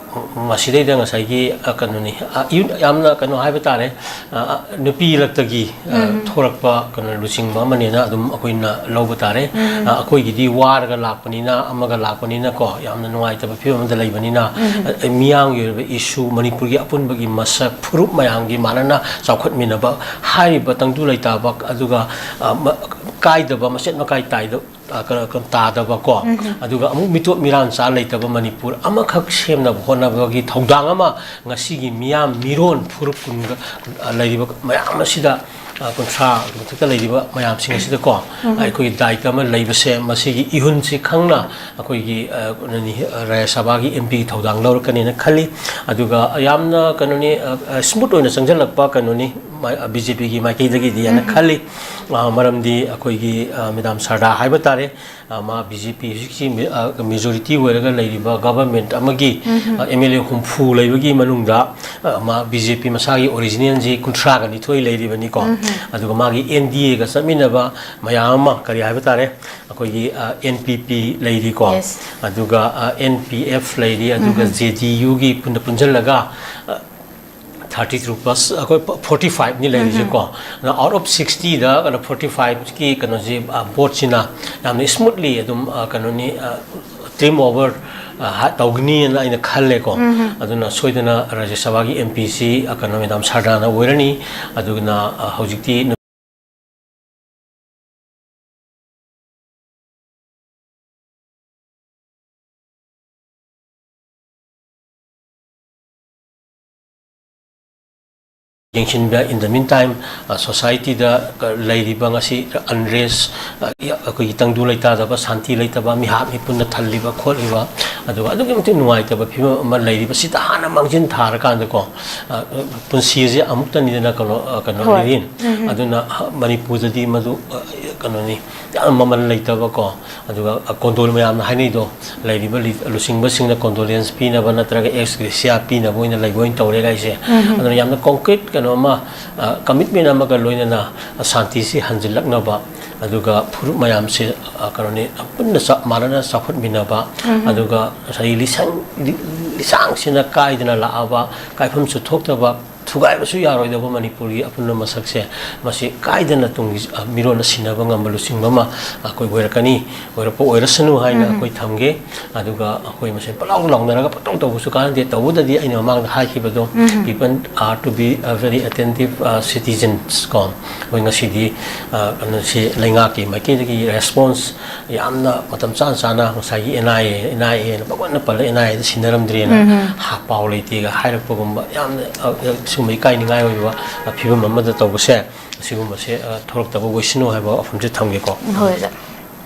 ꯃꯁꯤꯗꯩꯗ ꯉꯁꯥꯏꯒꯤ, ꯑ, ꯀꯩꯅꯣꯅꯤ, ꯑ, ꯌꯨ-, ꯌꯥꯝꯅ ꯀꯩꯅꯣ ꯍꯥꯏꯕ ꯇꯥꯔꯦ, ꯑ, ꯑ, ꯅꯨꯄꯤ ꯂꯛꯇꯒꯤ, ꯑ, ꯎꯝ꯫ ꯊꯣꯔꯛꯄ ꯀꯩꯅꯣ ꯂꯨꯆꯤꯡꯕ ꯑꯃꯅꯦꯅ ꯑꯗꯨꯝ ꯑꯩꯈꯣꯏꯅ ꯂꯧꯕ ꯇꯥꯔꯦ꯫ ꯎꯝ꯫ ꯑ, ꯑꯩꯈꯣꯏꯒꯤꯗꯤ ꯋꯥꯔꯒ ꯂꯥꯛꯄꯅꯤꯅ, ꯑꯃꯒ ꯂꯥꯛꯄꯅꯤꯅꯀꯣ, ꯌꯥꯝꯅ ꯅꯨꯡꯉꯥꯏꯇꯕ ꯐꯤꯕꯝ ꯑꯃꯗ ꯂꯩꯕꯅꯤꯅ, ꯎꯝ꯫ ꯑ, ꯃꯤꯌꯥꯝꯒꯤ ꯑꯣꯏꯕ issue, ꯃꯅꯤꯄꯨꯔꯒꯤ ꯑꯄꯨꯟꯕꯒꯤ ꯃꯁꯛ, ꯐꯨꯔꯨꯞ ꯃꯌꯥꯝꯒꯤ ꯃꯥꯟꯅꯅ ꯆꯥꯎꯈꯠꯃꯤꯟꯅꯕ ꯍꯥꯏꯔꯤꯕ ꯇꯪꯗꯨ ꯂꯩꯇꯥꯕ, ꯑꯗꯨꯒ, ꯑ, ꯃ-, ꯀꯥꯏꯗꯕ, ꯃꯆꯦꯠ ꯃꯀꯥꯏ ꯇꯥꯏꯗ-, ꯑ, ꯀꯩꯅꯣ, ꯀꯩꯅꯣ ꯇꯥꯗꯕꯀꯣ, ꯎꯝ꯫ ꯑꯗꯨꯒ ꯑꯃꯨꯛ ꯃꯤꯇꯣꯠ ꯃꯤꯔꯥꯟ ꯆꯥ ꯂꯩꯇꯕ ꯃꯅꯤꯄꯨꯔ ꯑꯃꯈꯛ ꯁꯦꯝꯅꯕ ꯍꯣꯠꯅꯕꯒꯤ ꯊꯧꯗꯥꯡ ꯑꯃ ꯉꯁꯤꯒꯤ ꯃꯤꯌꯥꯝ ꯃꯤꯔꯣꯟ ꯐꯨꯔꯨꯞ ꯀꯨꯟꯒ, ꯑ, ꯂꯩꯔꯤꯕ ꯃꯌꯥꯝ ꯑꯁꯤꯗ, ꯑ, ꯀꯨꯟꯊ꯭ꯔꯥ ꯃꯊꯛꯇ ꯂꯩꯔꯤꯕ ꯃꯌꯥꯝꯁꯤꯡ ꯑꯁꯤꯗꯀꯣ, ꯎꯝ꯫ ꯑꯩꯈꯣꯏꯒꯤ ꯗꯥꯏꯇ ꯑꯃ ꯂꯩꯕꯁꯦ, ꯃꯁꯤꯒꯤ ꯏꯍꯨꯟꯁꯤ ꯈꯪꯅ ꯑꯩꯈꯣꯏꯒꯤ, ꯑ, ꯀꯩꯅꯣꯅꯤ, ꯑ, ꯔꯥꯖ꯭ꯌ ꯁꯚꯥꯒꯤ ꯑꯦꯝ ꯄꯤꯒꯤ ꯊꯧꯗꯥꯡ ꯂꯧꯔꯛꯀꯅꯦꯅ ꯈꯜꯂꯤ꯫ ꯑꯗꯨꯒ ꯌꯥꯝꯅ ꯀꯩꯅꯣꯅꯤ, ꯑ, ꯑ, smooth ꯑꯣꯏꯅ ꯆꯪꯁꯤꯜꯂꯛꯄ ꯀꯩꯅꯣꯅꯤ, ꯃꯥ-, ꯕꯤ ꯖꯦ ꯄꯤꯒꯤ ꯃꯥꯏꯀꯩꯗꯒꯤꯗꯤ ꯍꯥꯏꯅ ꯎꯝ꯫ ꯈꯜꯂꯤ꯫ ꯑ, ꯃꯔꯝꯗꯤ ꯑꯩꯈꯣꯏꯒꯤ, ꯑ, ꯃꯦꯗꯥꯝ ꯁꯔꯗꯥ ꯍꯥꯏꯕ ꯇꯥꯔꯦ, ꯑ, ꯃꯥ ꯕꯤ ꯖꯦ ꯄꯤ ꯍꯧꯖꯤꯛꯁꯤ ꯃꯦ-, ꯑ, majority ꯑꯣꯏꯔꯒ ꯂꯩꯔꯤꯕ government ꯑꯃꯒꯤ, ꯎꯝ꯫ ꯑ, ꯑꯦꯝ ꯑꯦꯜ ꯑꯦ ꯍꯨꯝꯐꯨ ꯂꯩꯕꯒꯤ ꯃꯅꯨꯡꯗ, ꯑ, ꯃꯥ ꯕꯤ ꯖꯦ ꯄꯤ ꯃꯁꯥꯒꯤ originalꯁꯤ ꯀꯨꯟꯊ꯭ꯔꯥꯒ ꯅꯤꯊꯣꯏ ꯂꯩꯔꯤꯕꯅꯤꯀꯣ꯫ ꯎꯝ꯫ ꯑꯗꯨꯒ ꯃꯥꯒꯤ ꯑꯦꯟ ꯗꯤ ꯑꯦꯒ ꯆꯠꯃꯤꯟꯅꯕ ꯃꯌꯥꯝ ꯑꯃ, ꯀꯔꯤ ꯍꯥꯏꯕ ꯇꯥꯔꯦ, ꯑꯩꯈꯣꯏꯒꯤ, ꯑ, ꯑꯦꯟ ꯄꯤ ꯄꯤ ꯂꯩꯔꯤꯀꯣ, Yes꯫ ꯑꯗꯨꯒ, ꯑ, ꯑꯦꯟ ꯄꯤ ꯑꯦꯐ ꯂꯩꯔꯤ, ꯑꯗꯨꯒ ꯎꯝ꯫ ꯖꯦ ꯗꯤ ꯌꯨꯒꯤ ꯄꯨꯟꯅ ꯄꯨꯟꯁꯤꯜꯂꯒ, ꯑ, thirty two plus, ꯑꯩꯈꯣꯏ forty fiveꯅꯤ ꯂꯩꯔꯤꯁꯦꯀꯣ꯫ ꯎꯝ꯫ ꯑꯗ out of sixtyꯗ ꯀꯩꯅꯣ forty fiveꯀꯤ ꯀꯩꯅꯣꯁꯤ, ꯑ, voteꯁꯤꯅ ꯌꯥꯝꯅ smoothly ꯑꯗꯨꯝ, ꯑ, ꯀꯩꯅꯣꯅꯤ, ꯑ, trim over, ꯑ, ꯍꯥ-, ꯇꯧꯒꯅꯤꯅ ꯑꯩꯅ ꯈꯜꯂꯦꯀꯣ꯫ ꯎꯝ꯫ ꯑꯗꯨꯅ ꯁꯣꯏꯗꯅ ꯔꯥꯖ꯭ꯌ ꯁꯚꯥꯒꯤ ꯑꯦꯝ ꯄꯤꯁꯤ, ꯑ, ꯀꯩꯅꯣ ꯃꯦꯗꯥꯝ ꯁꯔꯗꯥꯅ ꯑꯣꯏꯔꯅꯤ꯫ ꯑꯗꯨꯅ, ꯑ, ꯍꯧꯖꯤꯛꯇꯤ ꯌꯦꯡꯁꯤꯟꯕ, in the meantime, ꯑ, society-ꯗ ꯂꯩꯔꯤꯕ ꯉꯁꯤ unrest, ꯑ, ꯑꯩꯈꯣꯏꯒꯤ ꯇꯪꯗꯨ ꯂꯩꯇꯥꯗꯕ, ꯁꯥꯟꯇꯤ ꯂꯩꯇꯕ, ꯃꯤꯍꯥꯠ ꯃꯤꯄꯨꯟꯅ ꯊꯜꯂꯤꯕ ꯈꯣꯠꯂꯤꯕ, ꯑꯗꯨꯒ ꯑꯗꯨꯛꯀꯤ ꯃꯇꯤꯛ ꯅꯨꯡꯉꯥꯏꯇꯕ ꯐꯤꯕꯝ ꯑꯃ ꯂꯩꯔꯤꯕꯁꯤꯗ ꯍꯥꯟꯅ ꯃꯥꯡꯖꯤꯟ ꯊꯥꯔꯀꯥꯟꯗꯀꯣ, ꯑ, ꯄꯨꯟꯁꯤ ꯑꯁꯦ ꯑꯃꯨꯛꯇꯅꯤꯗꯅ, ꯀꯩꯅꯣ, ꯑ, ꯀꯩꯅꯣ, ꯍꯣꯏ꯫ ꯂꯤꯔꯤꯟ꯫ ꯎꯝ, ꯎꯝ꯫ ꯑꯗꯨꯅ, ꯑ, ꯃꯅꯤꯄꯨꯔꯗꯗꯤ ꯃꯗꯨ, ꯑ, ꯀꯩꯅꯣꯅꯤ, ꯌꯥꯝ ꯃꯃꯜ ꯂꯩꯇꯕꯀꯣ, ꯑꯗꯨꯒ, ꯑ, condole ꯃꯌꯥꯝꯅ ꯍꯥꯏꯅꯩꯗꯣ, ꯂꯩꯔꯤꯕ ꯂꯤ-, ꯂꯨꯆꯤꯡꯕꯁꯤꯡꯅ condolence ꯄꯤꯅꯕ ꯅꯠꯇ꯭ꯔꯒ ex gratia ꯄꯤꯅꯕ ꯑꯣꯏꯅ ꯂꯩꯕ ꯑꯣꯏꯅ ꯇꯧꯔꯦ ꯍꯥꯏꯁꯦ꯫ ꯎꯝ, ꯎꯝ꯫ ꯑꯗꯨꯅ ꯌꯥꯝꯅ concrete ꯀꯩꯅꯣ ꯑꯃ, ꯑ, commitment ꯑꯃꯒ ꯂꯣꯏꯅꯅ ꯁꯥꯟꯇꯤꯁꯤ ꯍꯟꯖꯤꯜꯂꯛꯅꯕ, ꯑꯗꯨꯒ ꯐꯨꯔꯨꯞ ꯃꯌꯥꯝꯁꯦ, ꯑ, ꯀꯩꯅꯣꯅꯤ, ꯄꯨꯟꯅ ꯆꯞ ꯃꯥꯟꯅꯅ ꯆꯥꯎꯈꯠꯃꯤꯟꯅꯕ, ꯎꯝ, ꯎꯝ꯫ ꯑꯗꯨꯒ ꯉꯁꯥꯏꯒꯤ ꯂꯤꯁꯪ, ꯂꯤ-, ꯂꯤꯁꯥꯡꯁꯤꯅ ꯀꯥꯏꯗꯅ ꯂꯥꯛꯑꯕ, ꯀꯥꯏꯐꯝꯁꯨ ꯊꯣꯛꯇꯕ, ꯊꯨꯒꯥꯏꯕꯁꯨ ꯌꯥꯔꯣꯏꯗꯕ ꯃꯅꯤꯄꯨꯔꯒꯤ ꯑꯄꯨꯟꯕ ꯃꯁꯛꯁꯦ, ꯃꯁꯤ ꯀꯥꯏꯗꯅ ꯇꯨꯡꯒꯤ, ꯑ, ꯃꯤꯔꯣꯟꯅ ꯁꯤꯟꯅꯕ ꯉꯝꯕ ꯂꯨꯆꯤꯡꯕ ꯑꯃ ꯑꯩꯈꯣꯏ ꯑꯣꯏꯔꯛꯀꯅꯤ, ꯑꯣꯏꯔꯛꯄ ꯑꯣꯏꯔꯁꯅꯨ ꯍꯥꯏꯅ ꯎꯝ꯫ ꯑꯩꯈꯣꯏ ꯊꯝꯒꯦ꯫ ꯑꯗꯨꯒ ꯑꯩꯈꯣꯏ ꯃꯁꯦꯟ ꯄꯪꯂꯥꯎ ꯂꯥꯎꯅꯔꯒ ꯄꯪꯇꯧ ꯇꯧꯕꯁꯨ ꯀꯥꯟꯅꯗꯦ꯫ ꯇꯧꯕꯗꯗꯤ ꯑꯩꯅ ꯃꯃꯥꯡꯗ ꯍꯥꯏꯈꯤꯕꯗꯣ, ꯎꯝ꯫ People are to be, uh, very attentive, uh, citizens ꯀꯣ꯫ ꯑꯩꯈꯣꯏ ꯉꯁꯤꯗꯤ, ꯑ, ꯀꯩꯅꯣꯁꯤ ꯂꯩꯉꯥꯛꯀꯤ ꯃꯥꯏꯀꯩꯗꯒꯤ response ꯌꯥꯝꯅ ꯃꯇꯝ ꯆꯥꯅ ꯆꯥꯅ ꯉꯁꯥꯏꯒꯤ NIA, NIA ꯅ ꯄꯪꯄꯟꯗ ꯄꯜꯂ NIA ꯗ ꯁꯤꯟꯅꯔꯝꯗ꯭ꯔꯦꯅ ꯎꯝ, ꯎꯝ꯫ ꯍꯥ-, ꯄꯥꯎ ꯂꯩꯇꯦꯒ ꯍꯥꯏꯔꯛꯄꯒꯨꯝꯕ ꯌꯥꯝꯅ, ꯑ, ꯑ, ꯁꯤꯒꯨꯝꯕ ꯏꯀꯥꯏꯅꯤꯡꯉꯥꯏ ꯑꯣꯏꯕ, ꯑ, ꯐꯤꯕꯝ ꯑꯃꯗ ꯇꯧꯕꯁꯦ, ꯑꯁꯤꯒꯨꯝꯕꯁꯦ, ꯑ, ꯊꯣꯛꯂꯛꯇꯕ ꯑꯣꯏꯁꯅꯨ ꯍꯥꯏꯕ ꯋꯥꯐꯝꯁꯦ ꯊꯝꯒꯦꯀꯣ꯫ ꯍꯣꯏ, ꯑꯣꯖꯥ꯫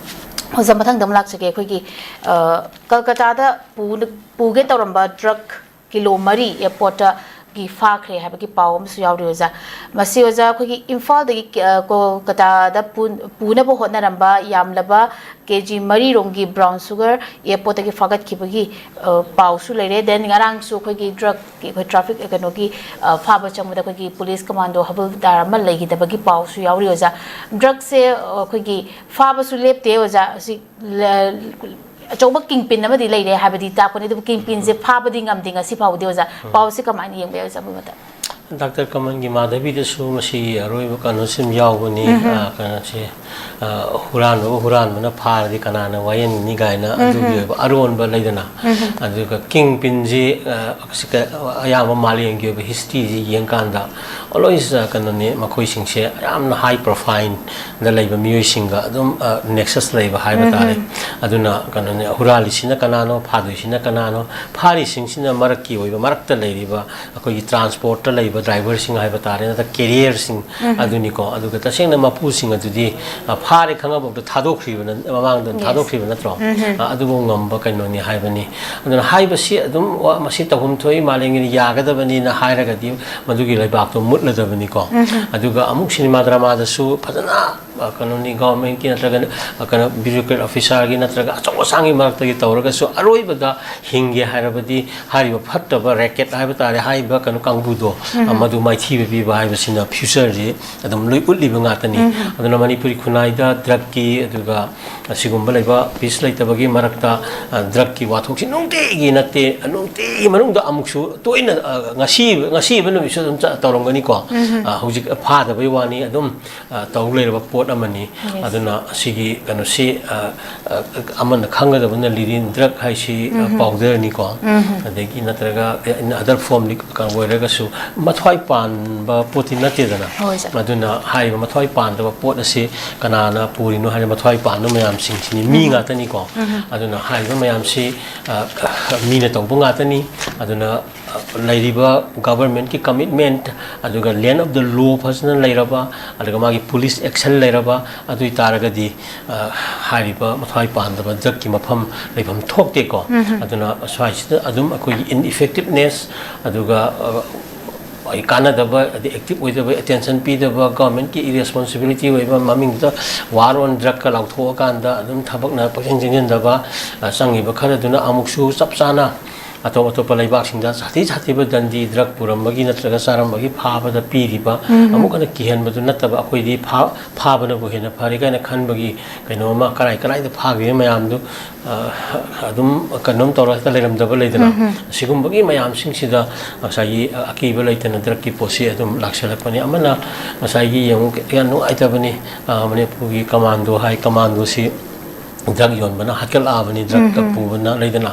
ꯑꯣꯖꯥ, ꯃꯊꯪꯗ ꯑꯃꯨꯛ ꯂꯥꯛꯆꯒꯦ꯫ ꯑꯩꯈꯣꯏꯒꯤ, ꯑ, ꯀꯜꯀꯇꯥꯗ ꯄꯨ-, ꯄꯨꯒꯦ ꯇꯧꯔꯝꯕ truck ꯀꯤꯂꯣ ꯃꯔꯤ airport ꯇꯒꯤ ꯐꯥꯈ꯭ꯔꯦ ꯍꯥꯏꯕꯒꯤ ꯄꯥꯎ ꯑꯃꯁꯨ ꯌꯥꯎꯔꯤ, ꯑꯣꯖꯥ꯫ ꯃꯁꯤ, ꯑꯣꯖꯥ, ꯑꯩꯈꯣꯏꯒꯤ ꯏꯝꯐꯥꯜꯗꯒꯤ ꯀ-, ꯑ, ꯀꯣꯜꯀꯇꯥꯗ ꯄꯨ-, ꯄꯨꯅꯕ ꯍꯣꯠꯅꯔꯝꯕ ꯌꯥꯝꯂꯕ KG ꯃꯔꯤ ꯔꯣꯝꯒꯤ brown sugar airport ꯇꯒꯤ ꯐꯥꯒꯠꯈꯤꯕꯒꯤ, ꯑ, ꯄꯥꯎꯁꯨ ꯂꯩꯔꯦ꯫ Then ꯉꯔꯥꯡꯁꯨ ꯑꯩꯈꯣꯏꯒꯤ drug ꯀꯤ, ꯑꯩꯈꯣꯏ traffic, ꯑ, ꯀꯩꯅꯣꯒꯤ, ꯑ, ꯐꯥꯕ ꯆꯪꯕꯗ ꯑꯩꯈꯣꯏꯒꯤ police commando ꯍꯕꯜꯗꯥꯔ ꯑꯃ ꯂꯩꯈꯤꯗꯕꯒꯤ ꯄꯥꯎꯁꯨ ꯌꯥꯎꯔꯤ, ꯑꯣꯖꯥ꯫ Drug ꯁꯦ, ꯑ, ꯑꯩꯈꯣꯏꯒꯤ ꯐꯥꯕꯁꯨ ꯂꯦꯞꯇꯦ, ꯑꯣꯖꯥ꯫ ꯑꯁꯤ ꯂ-, ꯑꯆꯧꯕ kingpin ꯑꯃꯗꯤ ꯂꯩꯔꯦ ꯍꯥꯏꯕꯗꯤ ꯇꯥꯛꯄꯅꯤ, ꯑꯗꯨꯕꯨ kingpin ꯁꯦ ꯐꯥꯕꯗꯤ ꯉꯝꯗꯦ ꯉꯁꯤ ꯐꯥꯎꯕꯗꯤ, ꯑꯣꯖꯥ꯫ ꯎꯝ꯫ ꯄꯥꯎꯁꯦ ꯀꯃꯥꯏꯅ ꯌꯦꯡꯕ ꯌꯥꯏ, ꯑꯣꯖꯥ, ꯃꯣꯏ ꯃꯇꯝ? ꯗꯥꯛꯇꯔ ꯀꯃꯜꯒꯤ ꯃꯥꯙꯕꯤꯗꯁꯨ ꯃꯁꯤꯒꯤ ꯑꯔꯣꯏꯕ ꯀꯩꯅꯣꯁꯤ ꯑꯗꯨꯝ ꯌꯥꯎꯕꯅꯤ꯫ ꯎꯝ, ꯎꯝ꯫ ꯑ, ꯀꯩꯅꯣꯁꯤ, ꯑ, ꯍꯨꯔꯥꯟꯕꯕꯨ ꯍꯨꯔꯥꯟꯕꯅ ꯐꯥꯔꯗꯤ ꯀꯅꯥꯅ ꯋꯥꯌꯦꯟꯒꯅꯤ ꯀꯥꯏꯅ ꯎꯝ, ꯑꯗꯨꯒꯤ ꯎꯝ꯫ ꯑꯣꯏꯕ ꯑꯔꯣꯟꯕ ꯂꯩꯗꯅ, ꯎꯝ, ꯎꯝ꯫ ꯑꯗꯨꯒ kingpin ꯁꯤ, ꯑ, ꯁꯤ ꯀ-, ꯑꯌꯥꯝꯕ ꯃꯥꯂꯦꯝꯒꯤ ꯑꯣꯏꯕ history ꯁꯤ ꯌꯦꯡꯀꯥꯟꯗ always, ꯑ, ꯀꯩꯅꯣꯅꯤ, ꯃꯈꯣꯏꯁꯤꯡꯁꯦ ꯌꯥꯝꯅ high profile ꯗ ꯂꯩꯕ ꯃꯤꯑꯣꯏꯁꯤꯡꯒ ꯑꯗꯨꯝ, ꯑ, nexus ꯂꯩꯕ ꯍꯥꯏꯕ ꯎꯝ, ꯇꯥꯔꯦ꯫ ꯎꯝ꯫ ꯑꯗꯨꯅ ꯀꯩꯅꯣꯅꯤ, ꯍꯨꯔꯥꯜꯂꯤꯁꯤꯅ ꯀꯅꯥꯅꯣ, ꯐꯥꯗꯣꯏꯁꯤꯅ ꯀꯅꯥꯅꯣ, ꯐꯥꯔꯤꯁꯤꯡꯁꯤꯅ ꯃꯔꯛꯀꯤ ꯑꯣꯏꯕ, ꯃꯔꯛꯇ ꯂꯩꯔꯤꯕ ꯑꯩꯈꯣꯏꯒꯤ transport ꯇ ꯂꯩꯕ ꯗ꯭ꯔꯥꯏꯚꯔꯁꯤꯡ ꯍꯥꯏꯕ ꯇꯥꯔꯦ, ꯅꯠꯇ꯭ꯔꯒ ꯀꯦꯔꯤꯌꯔꯁꯤꯡ ꯑꯗꯨꯅꯤꯀꯣ꯫ ꯑꯗꯨꯒ ꯇꯁꯦꯡꯅ ꯃꯄꯨꯁꯤꯡ ꯑꯗꯨꯗꯤ, ꯑ, ꯐꯥꯔꯦ ꯈꯪꯉꯐꯥꯎꯗ ꯊꯥꯗꯣꯛꯈ꯭ꯔꯤꯕꯅ, ꯃꯃꯥꯡꯗ ꯊꯥꯗꯣꯛꯈ꯭ꯔꯤꯕ ꯅꯠꯇ꯭ꯔꯣ? ꯑ, ꯑꯗꯨꯐꯥꯎ ꯉꯝꯕ ꯀꯩꯅꯣꯅꯤ ꯍꯥꯏꯕꯅꯤ꯫ ꯑꯗꯨꯅ ꯍꯥꯏꯕꯁꯤ ꯑꯗꯨꯝ, ꯋꯥ, ꯃꯁꯤ ꯇꯧꯐꯝ ꯊꯣꯛꯏ, ꯃꯥꯂꯦꯝꯒꯤꯗꯤ ꯌꯥꯒꯗꯕꯅꯤꯅ ꯍꯥꯏꯔꯒꯗꯤ ꯃꯗꯨꯒꯤ ꯂꯩꯕꯥꯛꯇꯣ ꯃꯨꯠꯂꯗꯕꯅꯤꯀꯣ꯫ ꯑꯗꯨꯒ ꯑꯃꯨꯛ ꯁꯤꯅꯦꯃꯥ ꯗ꯭ꯔꯃꯥꯗꯁꯨ ꯐꯖꯅ, ꯑ, ꯀꯩꯅꯣꯅꯤ, ꯒꯚꯔꯟꯃꯦꯟꯠꯀꯤ ꯅꯠꯇ꯭ꯔꯒ, ꯑ, ꯀꯩꯅꯣ, ꯕ꯭ꯌꯨꯔꯣꯀ꯭ꯔꯦꯠ ꯑꯣꯐꯤꯁꯥꯔꯒꯤ ꯅꯠꯇ꯭ꯔꯒ ꯑꯆꯧ ꯑꯁꯥꯡꯒꯤ ꯃꯔꯛꯇꯒꯤ ꯇꯧꯔꯒꯁꯨ ꯑꯔꯣꯏꯕꯗ ꯍꯤꯡꯒꯦ ꯍꯥꯏꯔꯕꯗꯤ ꯍꯥꯏꯔꯤꯕ ꯐꯠꯇꯕ ꯔꯦꯀꯦꯠ ꯍꯥꯏꯕ ꯇꯥꯔꯦ, ꯍꯥꯏꯔꯤꯕ ꯀꯩꯅꯣ ꯀꯥꯡꯕꯨꯗꯣ, ꯑ, ꯃꯗꯨ ꯃꯥꯏꯊꯤꯕ ꯄꯤꯕ ꯍꯥꯏꯕꯁꯤꯅ ꯐ꯭ꯌꯨꯆꯔꯁꯤ ꯑꯗꯨꯝ ꯂꯣꯏ ꯎꯠꯂꯤꯕ ꯉꯥꯛꯇꯅꯤ꯫ ꯑꯗꯨꯅ ꯃꯅꯤꯄꯨꯔꯤ ꯈꯨꯟꯅꯥꯏꯗ ꯗ꯭ꯔꯒꯀꯤ, ꯑꯗꯨꯒ ꯑꯁꯤꯒꯨꯝꯕ ꯂꯩꯕ, ꯄꯤꯁ ꯂꯩꯇꯕꯒꯤ ꯃꯔꯛꯇ, ꯑ, ꯗ꯭ꯔꯒꯀꯤ ꯋꯥꯊꯣꯛꯁꯤ ꯅꯨꯡꯇꯤꯒꯤ ꯅꯠꯇꯦ, ꯅꯨꯡꯇꯤꯒꯤ ꯃꯅꯨꯡꯗ ꯑꯃꯨꯛꯁꯨ ꯇꯣꯏꯅ, ꯑ, ꯉꯁꯤ, ꯉꯁꯤꯕ ꯅꯨꯃꯤꯠꯁꯨ ꯑꯗꯨꯝ ꯆ-, ꯇꯧꯔꯝꯒꯅꯤꯀꯣ꯫ ꯑ, ꯍꯧꯖꯤꯛ ꯐꯥꯗꯕꯩ ꯋꯥꯅꯤ, ꯑꯗꯨꯝ, ꯑ, ꯇꯧ ꯂꯩꯔꯕ ꯄꯣꯠ ꯑꯃꯅꯤ꯫ ꯑꯗꯨꯅ ꯑꯁꯤꯒꯤ ꯀꯩꯅꯣꯁꯤ, ꯑ, ꯑ, ꯑꯃꯅ ꯈꯪꯒꯗꯕꯅ ꯂꯤꯔꯤꯟ ꯗ꯭ꯔꯒ ꯍꯥꯏꯁꯤ, ꯑ, ꯄꯥꯎꯗꯔꯅꯤꯀꯣ꯫ ꯑꯗꯒꯤ ꯅꯠꯇ꯭ꯔꯒ in other form ꯑꯣꯏꯔꯒꯁꯨ ꯃꯊ꯭ꯋꯥꯏ ꯄꯥꯟꯕ ꯄꯣꯠꯇꯤ ꯅꯠꯇꯦꯗꯅ꯫ ꯍꯣꯏ, ꯁꯥꯔ꯫ ꯑꯗꯨꯅ ꯍꯥꯏꯔꯤꯕ ꯃꯊ꯭ꯋꯥꯏ ꯄꯥꯟꯗꯕ ꯄꯣꯠ ꯑꯁꯤ ꯀꯅꯥꯅ ꯄꯨꯔꯤꯅꯣ ꯍꯥꯏꯔ ꯃꯊ꯭ꯋꯥꯏ ꯄꯥꯟꯕ ꯃꯌꯥꯝꯁꯤꯡꯁꯤꯅꯤ, ꯃꯤ ꯉꯥꯛꯇꯅꯤꯀꯣ꯫ ꯑꯗꯨꯅ ꯍꯥꯏꯔꯤꯕ ꯃꯌꯥꯝꯁꯤ, ꯑ, ꯃꯤꯅ ꯇꯧꯕ ꯉꯥꯛꯇꯅꯤ꯫ ꯑꯗꯨꯅ, ꯑ, ꯂꯩꯔꯤꯕ ꯒꯚꯔꯟꯃꯦꯟꯠꯀꯤ ꯀꯃꯤꯠꯃꯦꯟꯠ, ꯑꯗꯨꯒ land of the law ꯐꯖꯅ ꯂꯩꯔꯕ, ꯑꯗꯨꯒ ꯃꯥꯒꯤ ꯄꯨꯂꯤꯁ ꯑꯦꯛꯁꯟ ꯂꯩꯔꯕ, ꯑꯗꯨ ꯑꯣꯏ ꯇꯥꯔꯒꯗꯤ, ꯑ, ꯍꯥꯏꯔꯤꯕ ꯃꯊ꯭ꯋꯥꯏ ꯄꯥꯟꯗꯕ ꯗ꯭ꯔꯒꯀꯤ ꯃꯐꯝ ꯂꯩꯐꯝ ꯊꯣꯛꯇꯦꯀꯣ꯫ ꯑꯗꯨꯅ ꯁ꯭ꯋꯥꯏꯁꯤꯗ ꯑꯗꯨꯝ ꯑꯩꯈꯣꯏꯒꯤ ineffectiveness, ꯑꯗꯨꯒ, ꯑ, ꯑꯩ ꯀꯥꯟꯅꯗꯕ, ꯑꯗꯩ ꯑꯦꯛꯇꯤꯚ ꯑꯣꯏꯗꯕ, ꯑꯦꯇꯦꯟꯁꯟ ꯄꯤꯗꯕ, ꯒꯚꯔꯟꯃꯦꯟꯠꯀꯤ ꯏꯔꯦꯁꯄꯣꯟꯁꯤꯕꯤꯂꯤꯇꯤ ꯑꯣꯏꯕ ꯃꯃꯤꯡꯗꯨꯗ war on drugꯀ ꯂꯥꯎꯊꯣꯛꯑꯀꯥꯟꯗ ꯑꯗꯨꯝ ꯊꯕꯛꯅ ꯄꯪꯆꯦꯟ ꯆꯦꯟꯁꯤꯟꯗꯕ, ꯑ, ꯆꯪꯉꯤꯕ ꯈꯔꯗꯨꯅ ꯑꯃꯨꯛꯁꯨ ꯆꯞ ꯆꯥꯅ ꯑꯇꯣꯞ ꯑꯇꯣꯞꯄ ꯂꯩꯕꯥꯛꯁꯤꯡꯗ ꯁꯥꯊꯤ ꯁꯥꯊꯤꯕ ꯗꯟꯗꯤ ꯗ꯭ꯔꯒ ꯄꯨꯔꯝꯕꯒꯤ ꯅꯠꯇ꯭ꯔꯒ ꯆꯥꯔꯝꯕꯒꯤ ꯐꯥꯕꯗ ꯄꯤꯔꯤꯕ, ꯑꯃꯨꯛ ꯍꯟꯅ ꯀꯤꯍꯟꯕꯗꯨ ꯅꯠꯇꯕ, ꯑꯩꯈꯣꯏꯗꯤ ꯐꯥ-, ꯐꯥꯕꯅꯕꯨ ꯍꯦꯟꯅ ꯐꯔꯦ ꯀꯥꯏꯅ ꯈꯟꯕꯒꯤ ꯀꯩꯅꯣ ꯑꯃ, ꯀꯔꯥꯏ ꯀꯔꯥꯏꯗ ꯐꯥꯈ꯭ꯔꯤꯕ ꯃꯌꯥꯝꯗꯨ, ꯑ, ꯑꯗꯨꯝ ꯀꯩꯅꯣꯝ ꯇꯧꯔꯒ ꯍꯦꯛꯇ ꯂꯩꯔꯝꯗꯕ ꯂꯩꯗꯅ꯫ ꯑꯁꯤꯒꯨꯝꯕꯒꯤ ꯃꯌꯥꯝꯁꯤꯡꯁꯤꯗ ꯉꯁꯥꯏꯒꯤ, ꯑ, ꯑꯀꯤꯕ ꯂꯩꯇꯅ ꯗ꯭ꯔꯒꯀꯤ ꯄꯣꯠꯁꯤ ꯑꯗꯨꯝ ꯂꯥꯛꯁꯜꯂꯛꯄꯅꯤ꯫ ꯑꯃꯅ ꯉꯁꯥꯏꯒꯤ ꯌꯦꯡꯉꯨ, ꯌꯥꯝ ꯅꯨꯡꯉꯥꯏꯇꯕꯅꯤ, ꯑ, ꯃꯅꯤꯄꯨꯔꯒꯤ ꯀꯃꯥꯟꯗꯣ ꯍꯥꯏ, ꯀꯃꯥꯟꯗꯣꯁꯤ ꯗ꯭ꯔꯒ ꯌꯣꯟꯕꯅ ꯍꯥꯠꯀꯠꯂꯛꯑꯕꯅꯤ, ꯗ꯭ꯔꯒ ꯄꯨꯕꯅ, ꯂꯩꯗꯅ꯫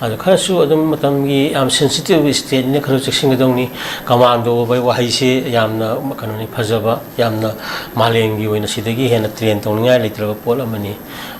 ꯑꯗꯣ ꯈꯔꯁꯨ ꯑꯗꯨꯝ ꯃꯇꯝꯒꯤ ꯌꯥꯝ ꯁꯦꯟꯁꯤꯇꯤꯕ ꯁ꯭ꯇꯦꯠꯅꯤꯅ ꯈꯔꯁꯨ ꯆꯦꯛꯁꯤꯟꯒꯗꯧꯅꯤ꯫ ꯀꯃꯥꯟꯗꯣ ꯍꯥꯏꯕ ꯋꯥꯍꯩꯁꯦ ꯌꯥꯝꯅ ꯀꯩꯅꯣꯅꯤ, ꯐꯖꯕ, ꯌꯥꯝꯅ ꯃꯥꯂꯦꯝꯒꯤ ꯑꯣꯏꯅ ꯁꯤꯗꯒꯤ ꯍꯦꯟꯅ ꯇ꯭ꯔꯦꯟ ꯇꯧꯅꯤꯡꯉꯥꯏ ꯂꯩꯇ꯭ꯔꯕ ꯄꯣꯠ ꯑꯃꯅꯤ꯫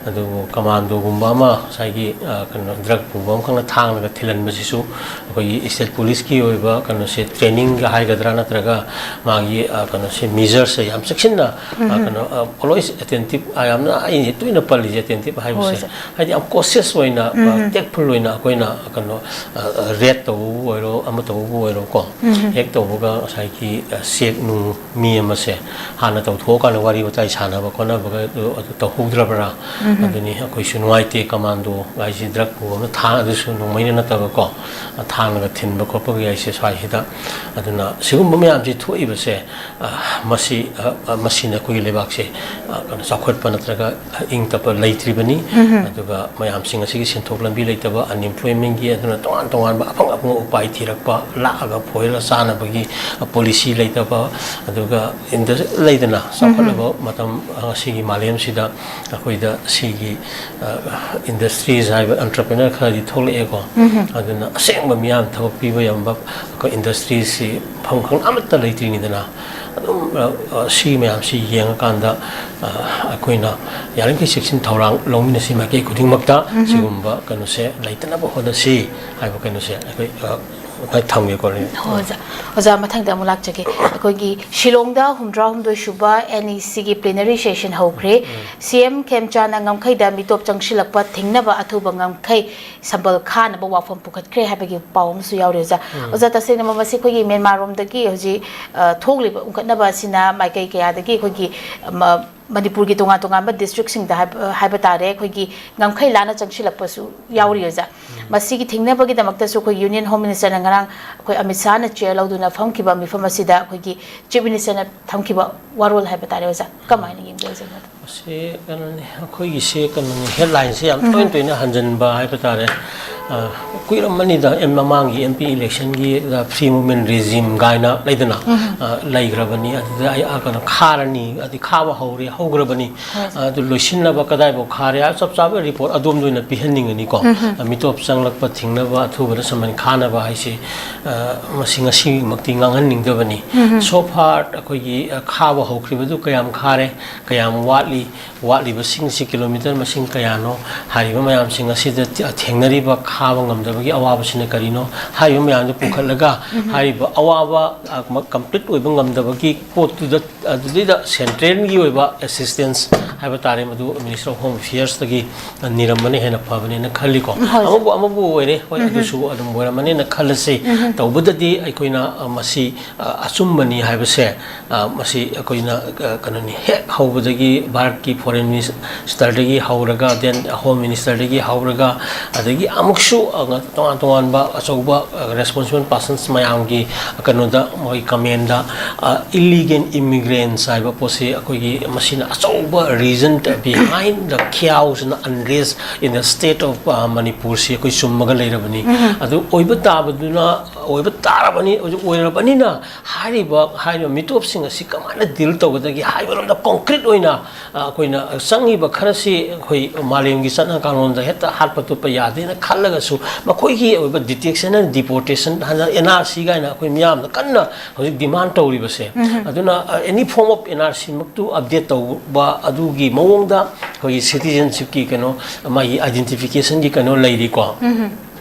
ꯑꯗꯨꯕꯨ ꯀꯃꯥꯟꯗꯣꯒꯨꯝꯕ ꯑꯃ, ꯉꯁꯥꯏꯒꯤ, ꯑ, ꯀꯩꯅꯣ, ꯗ꯭ꯔꯒ ꯄꯨꯕ ꯑꯃꯈꯛꯅ ꯊꯥꯡꯅꯒ ꯊꯤꯜꯍꯟꯕꯁꯤꯁꯨ ꯑꯩꯈꯣꯏꯒꯤ ꯁ꯭ꯇꯦꯠ ꯄꯨꯂꯤꯁꯀꯤ ꯑꯣꯏꯕ ꯀꯩꯅꯣꯁꯦ, ꯇ꯭ꯔꯦꯅꯤꯡꯒ ꯍꯥꯏꯒꯗ꯭ꯔꯥ, ꯅꯠꯇ꯭ꯔꯒ ꯃꯥꯒꯤ, ꯑ, ꯀꯩꯅꯣꯁꯦ, ꯃꯤꯖꯔꯁꯦ ꯌꯥꯝ ꯆꯦꯛꯁꯤꯟꯅ, ꯑ, ꯀꯩꯅꯣ, ꯑ, always attentive, ꯑ, ꯌꯥꯝꯅ ꯑꯩꯅ ꯇꯣꯏꯅ ꯄꯜꯂꯤꯁꯦ attentive ꯍꯥꯏꯕꯁꯦ, ꯍꯣꯏ, ꯁꯥꯔ꯫ ꯍꯥꯏꯗꯤ ꯌꯥꯝ cautious ꯑꯣꯏꯅ, ꯑ, ꯎꯝ꯫ Careful ꯑꯣꯏꯅ ꯑꯩꯈꯣꯏꯅ, ꯑ, ꯑ, ꯔꯦꯗ ꯇꯧꯕꯕꯨ ꯑꯣꯏꯔꯣ, ꯑꯃ ꯇꯧꯕꯕꯨ ꯑꯣꯏꯔꯣꯀꯣ, ꯎꯝ꯫ ꯍꯦꯛ ꯇꯧꯕꯒ ꯉꯁꯥꯏꯒꯤ, ꯑ, ꯆꯦꯛ ꯅꯨꯡ ꯃꯤ ꯑꯃꯁꯦ ꯍꯥꯟꯅ ꯇꯧꯊꯣꯛꯑꯀꯥꯟꯗ ꯋꯥꯔꯤ ꯋꯥꯇꯥꯏ ꯁꯥꯟꯅꯕ ꯈꯣꯠꯅꯕꯒ ꯑꯗꯨ, ꯑꯗꯨ ꯇꯧꯍꯧꯗ꯭ꯔꯕ꯭ꯔꯥ? ꯎꯝ꯫ ꯑꯗꯨꯅꯤ ꯑꯩꯈꯣꯏꯁꯨ ꯅꯨꯡꯉꯥꯏꯇꯦ꯫ ꯀꯃꯥꯟꯗꯣ ꯍꯥꯏꯁꯤ ꯗ꯭ꯔꯒ ꯄꯨꯕ ꯑꯃ ꯊꯥꯡ, ꯑꯗꯨꯁꯨ ꯅꯣꯡꯃꯩꯅ ꯅꯠꯇꯕꯀꯣ, ꯊꯥꯡꯅꯒ ꯊꯤꯟꯕ ꯈꯣꯠꯄꯒꯤ ꯍꯥꯏꯁꯦ ꯁ꯭ꯋꯥꯏꯁꯤꯗ꯫ ꯑꯗꯨꯅ ꯁꯤꯒꯨꯝꯕ ꯃꯌꯥꯝꯁꯤ ꯊꯣꯛꯏꯕꯁꯦ, ꯑ, ꯃꯁꯤ, ꯑ, ꯑ, ꯃꯁꯤꯅ ꯑꯩꯈꯣꯏꯒꯤ ꯂꯩꯕꯥꯛꯁꯦ, ꯑ, ꯀꯩꯅꯣ, ꯆꯥꯎꯈꯠꯄ ꯅꯠꯇ꯭ꯔꯒ ꯏꯪ ꯇꯞꯄ ꯂꯩꯇ꯭ꯔꯤꯕꯅꯤ꯫ ꯎꯝ꯫ ꯑꯗꯨꯒ ꯃꯌꯥꯝꯁꯤꯡ ꯑꯁꯤꯒꯤ ꯁꯦꯟꯊꯣꯛ ꯂꯝꯕꯤ ꯂꯩꯇꯕ, unemployment-ꯒꯤ, ꯑꯗꯨꯅ ꯇꯣꯉꯥꯟ ꯇꯣꯉꯥꯟꯕ ꯑꯐꯪ ꯑꯐꯪꯕ ꯎꯄꯥꯏ ꯊꯤꯔꯛꯄ, ꯂꯥꯛꯑꯒ ꯐꯣꯏꯔꯒ ꯆꯥꯅꯕꯒꯤ, ꯑ, policy ꯂꯩꯇꯕ, ꯑꯗꯨꯒ ꯏꯟꯗ-, ꯂꯩꯗꯅ, ꯆꯥꯎꯈꯠꯂꯕ ꯃꯇꯝ, ꯑ, ꯉꯁꯤꯒꯤ ꯃꯥꯂꯦꯝꯁꯤꯗ ꯑꯩꯈꯣꯏꯗ ꯁꯤꯒꯤ, ꯑ, industries ꯍꯥꯏꯕ entrepreneur ꯈꯔꯗꯤ ꯊꯣꯛꯂꯛꯑꯦꯀꯣ꯫ ꯎꯝ꯫ ꯑꯗꯨꯅ ꯑꯁꯦꯡꯕ ꯃꯤꯌꯥꯝ ꯊꯕꯛ ꯄꯤꯕ ꯌꯥꯕ ꯑꯩꯈꯣꯏ industries-ꯁꯤ ꯃꯐꯝ ꯈꯪ ꯑꯃꯠꯇ ꯂꯩꯇ꯭ꯔꯤꯅꯤꯗꯅ꯫ ꯑꯗꯨꯝ, ꯑ, ꯑ, ꯁꯤ ꯃꯌꯥꯝꯁꯤ ꯌꯦꯡꯉꯀꯥꯟꯗ, ꯑ, ꯑꯩꯈꯣꯏꯅ ꯌꯥꯔꯤꯃꯈꯩ ꯆꯦꯛꯁꯤꯟ ꯊꯧꯔꯥꯡ ꯂꯧꯃꯤꯟꯅꯁꯤ ꯃꯥꯏꯀꯩ ꯈꯨꯗꯤꯡꯃꯛꯇ꯫ ꯎꯝ꯫ ꯁꯤꯒꯨꯝꯕ ꯀꯩꯅꯣꯁꯦ ꯂꯩꯇꯅꯕ ꯍꯣꯠꯅꯁꯤ ꯍꯥꯏꯕ ꯀꯩꯅꯣꯁꯦ ꯑꯩꯈꯣꯏ, ꯑ, ꯊꯝꯒꯦꯀꯣ, ꯔꯦꯅꯨ꯫ ꯍꯣꯏ, ꯑꯣꯖꯥ꯫ ꯑꯣꯖꯥ, ꯃꯊꯪꯗ ꯑꯃꯨꯛ ꯂꯥꯛꯆꯒꯦ꯫ ꯑꯩꯈꯣꯏꯒꯤ ꯁꯤꯂꯣꯡꯗ ꯍꯨꯝꯗ꯭ꯔꯥ ꯍꯨꯝꯗꯣꯏ ꯁꯨꯕ N E C-ꯒꯤ plenary session ꯍꯧꯈ꯭ꯔꯦ꯫ ꯎꯝ꯫ C M ꯈꯦꯝꯆꯥꯟꯅ ꯉꯝꯈꯩꯗ ꯃꯤꯇꯣꯞ ꯆꯪꯁꯤꯜꯂꯛꯄ ꯊꯤꯡꯅꯕ ꯑꯊꯨꯕ ꯉꯝꯈꯩ ꯁꯝꯕꯜ ꯈꯥꯅꯕ ꯋꯥꯐꯝ ꯄꯨꯈꯠꯈ꯭ꯔꯦ ꯍꯥꯏꯕꯒꯤ ꯄꯥꯎ ꯑꯃꯁꯨ ꯌꯥꯎꯔꯤ, ꯑꯣꯖꯥ꯫ ꯎꯝ꯫ ꯑꯣꯖꯥ, ꯇꯁꯦꯡꯅ ꯃꯁꯤ ꯑꯩꯈꯣꯏꯒꯤ ꯃ꯭ꯌꯥꯟꯃꯥꯔ ꯔꯣꯝꯗꯒꯤ ꯍꯧꯖꯤꯛ, ꯑ, ꯊꯣꯛꯂꯤꯕ ꯎꯪꯈꯠꯅꯕ ꯑꯁꯤꯅ ꯃꯥꯏꯀꯩ ꯀꯌꯥꯗꯒꯤ ꯑꯩꯈꯣꯏꯒꯤ, ꯃ-, ꯃꯅꯤꯄꯨꯔꯒꯤ ꯇꯣꯉꯥꯟ ꯇꯣꯉꯥꯟꯕ district-ꯁꯤꯡꯗ ꯍꯥꯏꯕ, ꯍꯥꯏꯕ ꯇꯥꯔꯦ, ꯑꯩꯈꯣꯏꯒꯤ ꯉꯝꯈꯩ ꯂꯥꯟꯅ ꯆꯪꯁꯤꯜꯂꯛꯄꯁꯨ ꯌꯥꯎꯔꯤ, ꯑꯣꯖꯥ꯫ ꯎꯝ꯫ ꯃꯁꯤꯒꯤ ꯊꯤꯡꯅꯕꯒꯤꯗꯃꯛꯇꯁꯨ ꯑꯩꯈꯣꯏ Union Home Minister-ꯅ ꯉꯔꯥꯡ ꯑꯩꯈꯣꯏ ꯑꯃꯤꯠ ꯁꯥꯍꯅ chair ꯂꯧꯗꯨꯅ ꯐꯝꯈꯤꯕ ꯃꯤꯐꯝ ꯑꯁꯤꯗ ꯑꯩꯈꯣꯏꯒꯤ Chief Minister-ꯅ ꯊꯝꯈꯤꯕ ꯋꯥꯔꯣꯜ ꯍꯥꯏꯕ ꯇꯥꯔꯦ, ꯑꯣꯖꯥ꯫ ꯀꯃꯥꯏꯅ ꯌꯦꯡꯕꯤꯔꯤ, ꯑꯣꯖꯥ? ꯃꯁꯤ ꯀꯩꯅꯣꯅꯤ, ꯑꯩꯈꯣꯏꯒꯤꯁꯦ ꯀꯩꯅꯣꯅꯤ, headline-ꯁꯦ ꯌꯥꯝ ꯎꯝ꯫ ꯇꯣꯏꯅ ꯇꯣꯏꯅ ꯍꯟꯖꯤꯟꯕ ꯍꯥꯏꯕ ꯇꯥꯔꯦ꯫ ꯑ, ꯀꯨꯏꯔꯝꯃꯅꯤꯗ, ꯑꯦꯝ, ꯃꯃꯥꯡꯒꯤ ꯑꯦꯝ ꯄꯤ ꯏꯂꯦꯛꯁꯟꯒꯤ, ꯑ, free movement regime ꯀꯥꯏꯅ ꯂꯩꯗꯅ, ꯑ, ꯂꯩꯈ꯭ꯔꯕꯅꯤ꯫ ꯑꯗꯨꯗ ꯑꯩ, ꯑ, ꯀꯩꯅꯣ, ꯈꯥꯔꯅꯤ, ꯑꯗꯩ ꯈꯥꯕ ꯍꯧꯔꯦ, ꯍꯧꯈ꯭ꯔꯕꯅꯤ꯫ ꯍꯣꯏ꯫ ꯑꯗꯨ ꯂꯣꯏꯁꯤꯟꯅꯕ ꯀꯗꯥꯏꯐꯥꯎ ꯈꯥꯔꯦ, ꯆꯞ ꯆꯥꯕ ꯔꯤꯄꯣꯔꯠ ꯑꯗꯣꯝꯗ ꯑꯣꯏꯅ ꯄꯤꯍꯟꯅꯤꯡꯒꯅꯤꯀꯣ꯫ ꯎꯝ ꯍꯝ꯫ ꯑ, ꯃꯤꯇꯣꯞ ꯆꯪꯂꯛꯄ ꯊꯤꯡꯅꯕ, ꯑꯊꯨꯕꯗ ꯁꯨꯃꯥꯏꯅ ꯈꯥꯅꯕ ꯍꯥꯏꯁꯤ, ꯑ, ꯃꯁꯤ ꯉꯁꯤꯃꯛꯇꯤ ꯉꯥꯡꯍꯟꯅꯤꯡꯗꯕꯅꯤ꯫ ꯎꯝ ꯍꯝ꯫ So far ꯑꯩꯈꯣꯏꯒꯤ, ꯑ, ꯈꯥꯕ ꯍꯧꯈ꯭ꯔꯤꯕꯗꯨ ꯀꯌꯥꯝ ꯈꯥꯔꯦ, ꯀꯌꯥꯝ ꯋꯥꯠꯂꯤ, ꯋꯥꯠꯂꯤꯕꯁꯤꯡꯁꯤ ꯀꯤꯂꯣꯃꯤꯇꯔ ꯃꯁꯤꯡ ꯀꯌꯥꯅꯣ, ꯍꯥꯏꯔꯤꯕ ꯃꯌꯥꯝꯁꯤꯡ ꯑꯁꯤꯗ ꯊ-, ꯊꯦꯡꯅꯔꯤꯕ ꯈꯥꯕ ꯉꯝꯗꯕꯒꯤ ꯑꯋꯥꯕꯁꯤꯅ ꯀꯔꯤꯅꯣ, ꯍꯥꯏꯔꯤꯕ ꯃꯌꯥꯝꯗꯨ ꯄꯨꯈꯠꯂꯒ, ꯎꯝ꯫ ꯍꯥꯏꯔꯤꯕ ꯑꯋꯥꯕ, ꯑ, ꯃ-, complete ꯑꯣꯏꯕ ꯉꯝꯗꯕꯒꯤ ꯄꯣꯠꯇꯨꯗ, ꯑꯗꯨꯗꯩꯗ central ꯒꯤ ꯑꯣꯏꯕ assistance ꯍꯥꯏꯕ ꯇꯥꯔꯦ, ꯃꯗꯨ Minister of Home Affairs ꯇꯒꯤ ꯅꯤꯔꯝꯕꯅ ꯍꯦꯟꯅ ꯐꯕꯅꯦꯅ ꯈꯜꯂꯤꯀꯣ꯫ ꯎꯝ, ꯍꯣꯏ꯫ ꯑꯃꯕꯨ, ꯑꯃꯕꯨ ꯑꯣꯏꯔꯦ, ꯍꯣꯏ, ꯎꯝ꯫ ꯑꯗꯨꯁꯨ ꯑꯗꯨꯝ ꯑꯣꯏꯔꯝꯃꯅꯦꯅ ꯈꯜꯂꯁꯤ꯫ ꯎꯝ꯫ ꯇꯧꯕꯗꯗꯤ ꯑꯩꯈꯣꯏꯅ, ꯑ, ꯃꯁꯤ, ꯑ, ꯑꯆꯨꯝꯕꯅꯤ ꯍꯥꯏꯕꯁꯦ, ꯑ, ꯃꯁꯤ ꯑꯩꯈꯣꯏꯅ, ꯑ, ꯀꯩꯅꯣꯅꯤ, ꯍꯦꯛ ꯍꯧꯕꯗꯒꯤ ꯚꯥꯔꯠꯀꯤ Foreign Minister ꯗꯒꯤ ꯍꯧꯔꯒ, then Home Minister ꯗꯒꯤ ꯍꯧꯔꯒ, ꯑꯗꯒꯤ ꯑꯃꯨꯛꯁꯨ, ꯑ, ꯇꯣꯉꯥꯟ ꯇꯣꯉꯥꯟꯕ ꯑꯆꯧꯕ, ꯑ, responsible persons ꯃꯌꯥꯝꯒꯤ ꯀꯩꯅꯣꯗ, ꯃꯣꯏ comment ꯗ, ꯑ, illegal immigrants ꯍꯥꯏꯕ ꯄꯣꯠꯁꯤ ꯑꯩꯈꯣꯏꯒꯤ ꯃꯁꯤꯅ ꯑꯆꯧꯕ reason behind the chaos and unrest in the state of, ꯑ, ꯃꯅꯤꯄꯨꯔꯁꯤ ꯑꯩꯈꯣꯏ ꯆꯨꯝꯃꯒ ꯂꯩꯔꯕꯅꯤ꯫ ꯎꯝ꯫ ꯑꯗꯨ ꯑꯣꯏꯕ ꯇꯥꯕꯗꯨꯅ, ꯑꯣꯏꯕ ꯇꯥꯔꯕꯅꯤ, ꯑꯣꯏꯔꯕꯅꯤꯅ ꯍꯥꯏꯔꯤꯕ, ꯍꯥꯏꯔꯤꯕ ꯃꯤꯇꯣꯞꯁꯤꯡ ꯑꯁꯤ ꯀꯃꯥꯏꯅ deal ꯇꯧꯒꯗꯒꯦ ꯍꯥꯏꯕꯔꯣꯝꯗ concrete ꯑꯣꯏꯅ, ꯑ, ꯑꯩꯈꯣꯏꯅ ꯆꯪꯉꯤꯕ ꯈꯔꯁꯤ ꯑꯩꯈꯣꯏ ꯃꯥꯂꯦꯝꯒꯤ ꯆꯠꯅ ꯀꯥꯡꯂꯣꯟꯗ ꯍꯦꯛꯇ ꯍꯥꯠꯄ ꯇꯨꯞꯄ ꯌꯥꯗꯦꯅ ꯈꯜꯂꯒꯁꯨ, ꯃꯈꯣꯏꯒꯤ ꯑꯣꯏꯕ detection and deportation ꯍꯥꯏꯅ N R C ꯀꯥꯏꯅ ꯑꯩꯈꯣꯏ ꯃꯤꯌꯥꯝꯅ ꯀꯟꯅ ꯍꯧꯖꯤꯛ demand ꯇꯧꯔꯤꯕꯁꯦ, ꯎꯝ꯫ ꯑꯗꯨꯅ, ꯑ, any form of N R C ꯃꯛꯇꯨ update ꯇꯧꯕ ꯑꯗꯨꯒꯤ ꯃꯑꯣꯡꯗ ꯑꯩꯈꯣꯏꯒꯤ citizenship ꯀꯤ ꯀꯩꯅꯣ, ꯃꯥꯒꯤ identification ꯒꯤ ꯀꯩꯅꯣ ꯂꯩꯔꯤꯀꯣ꯫ ꯎꯝ꯫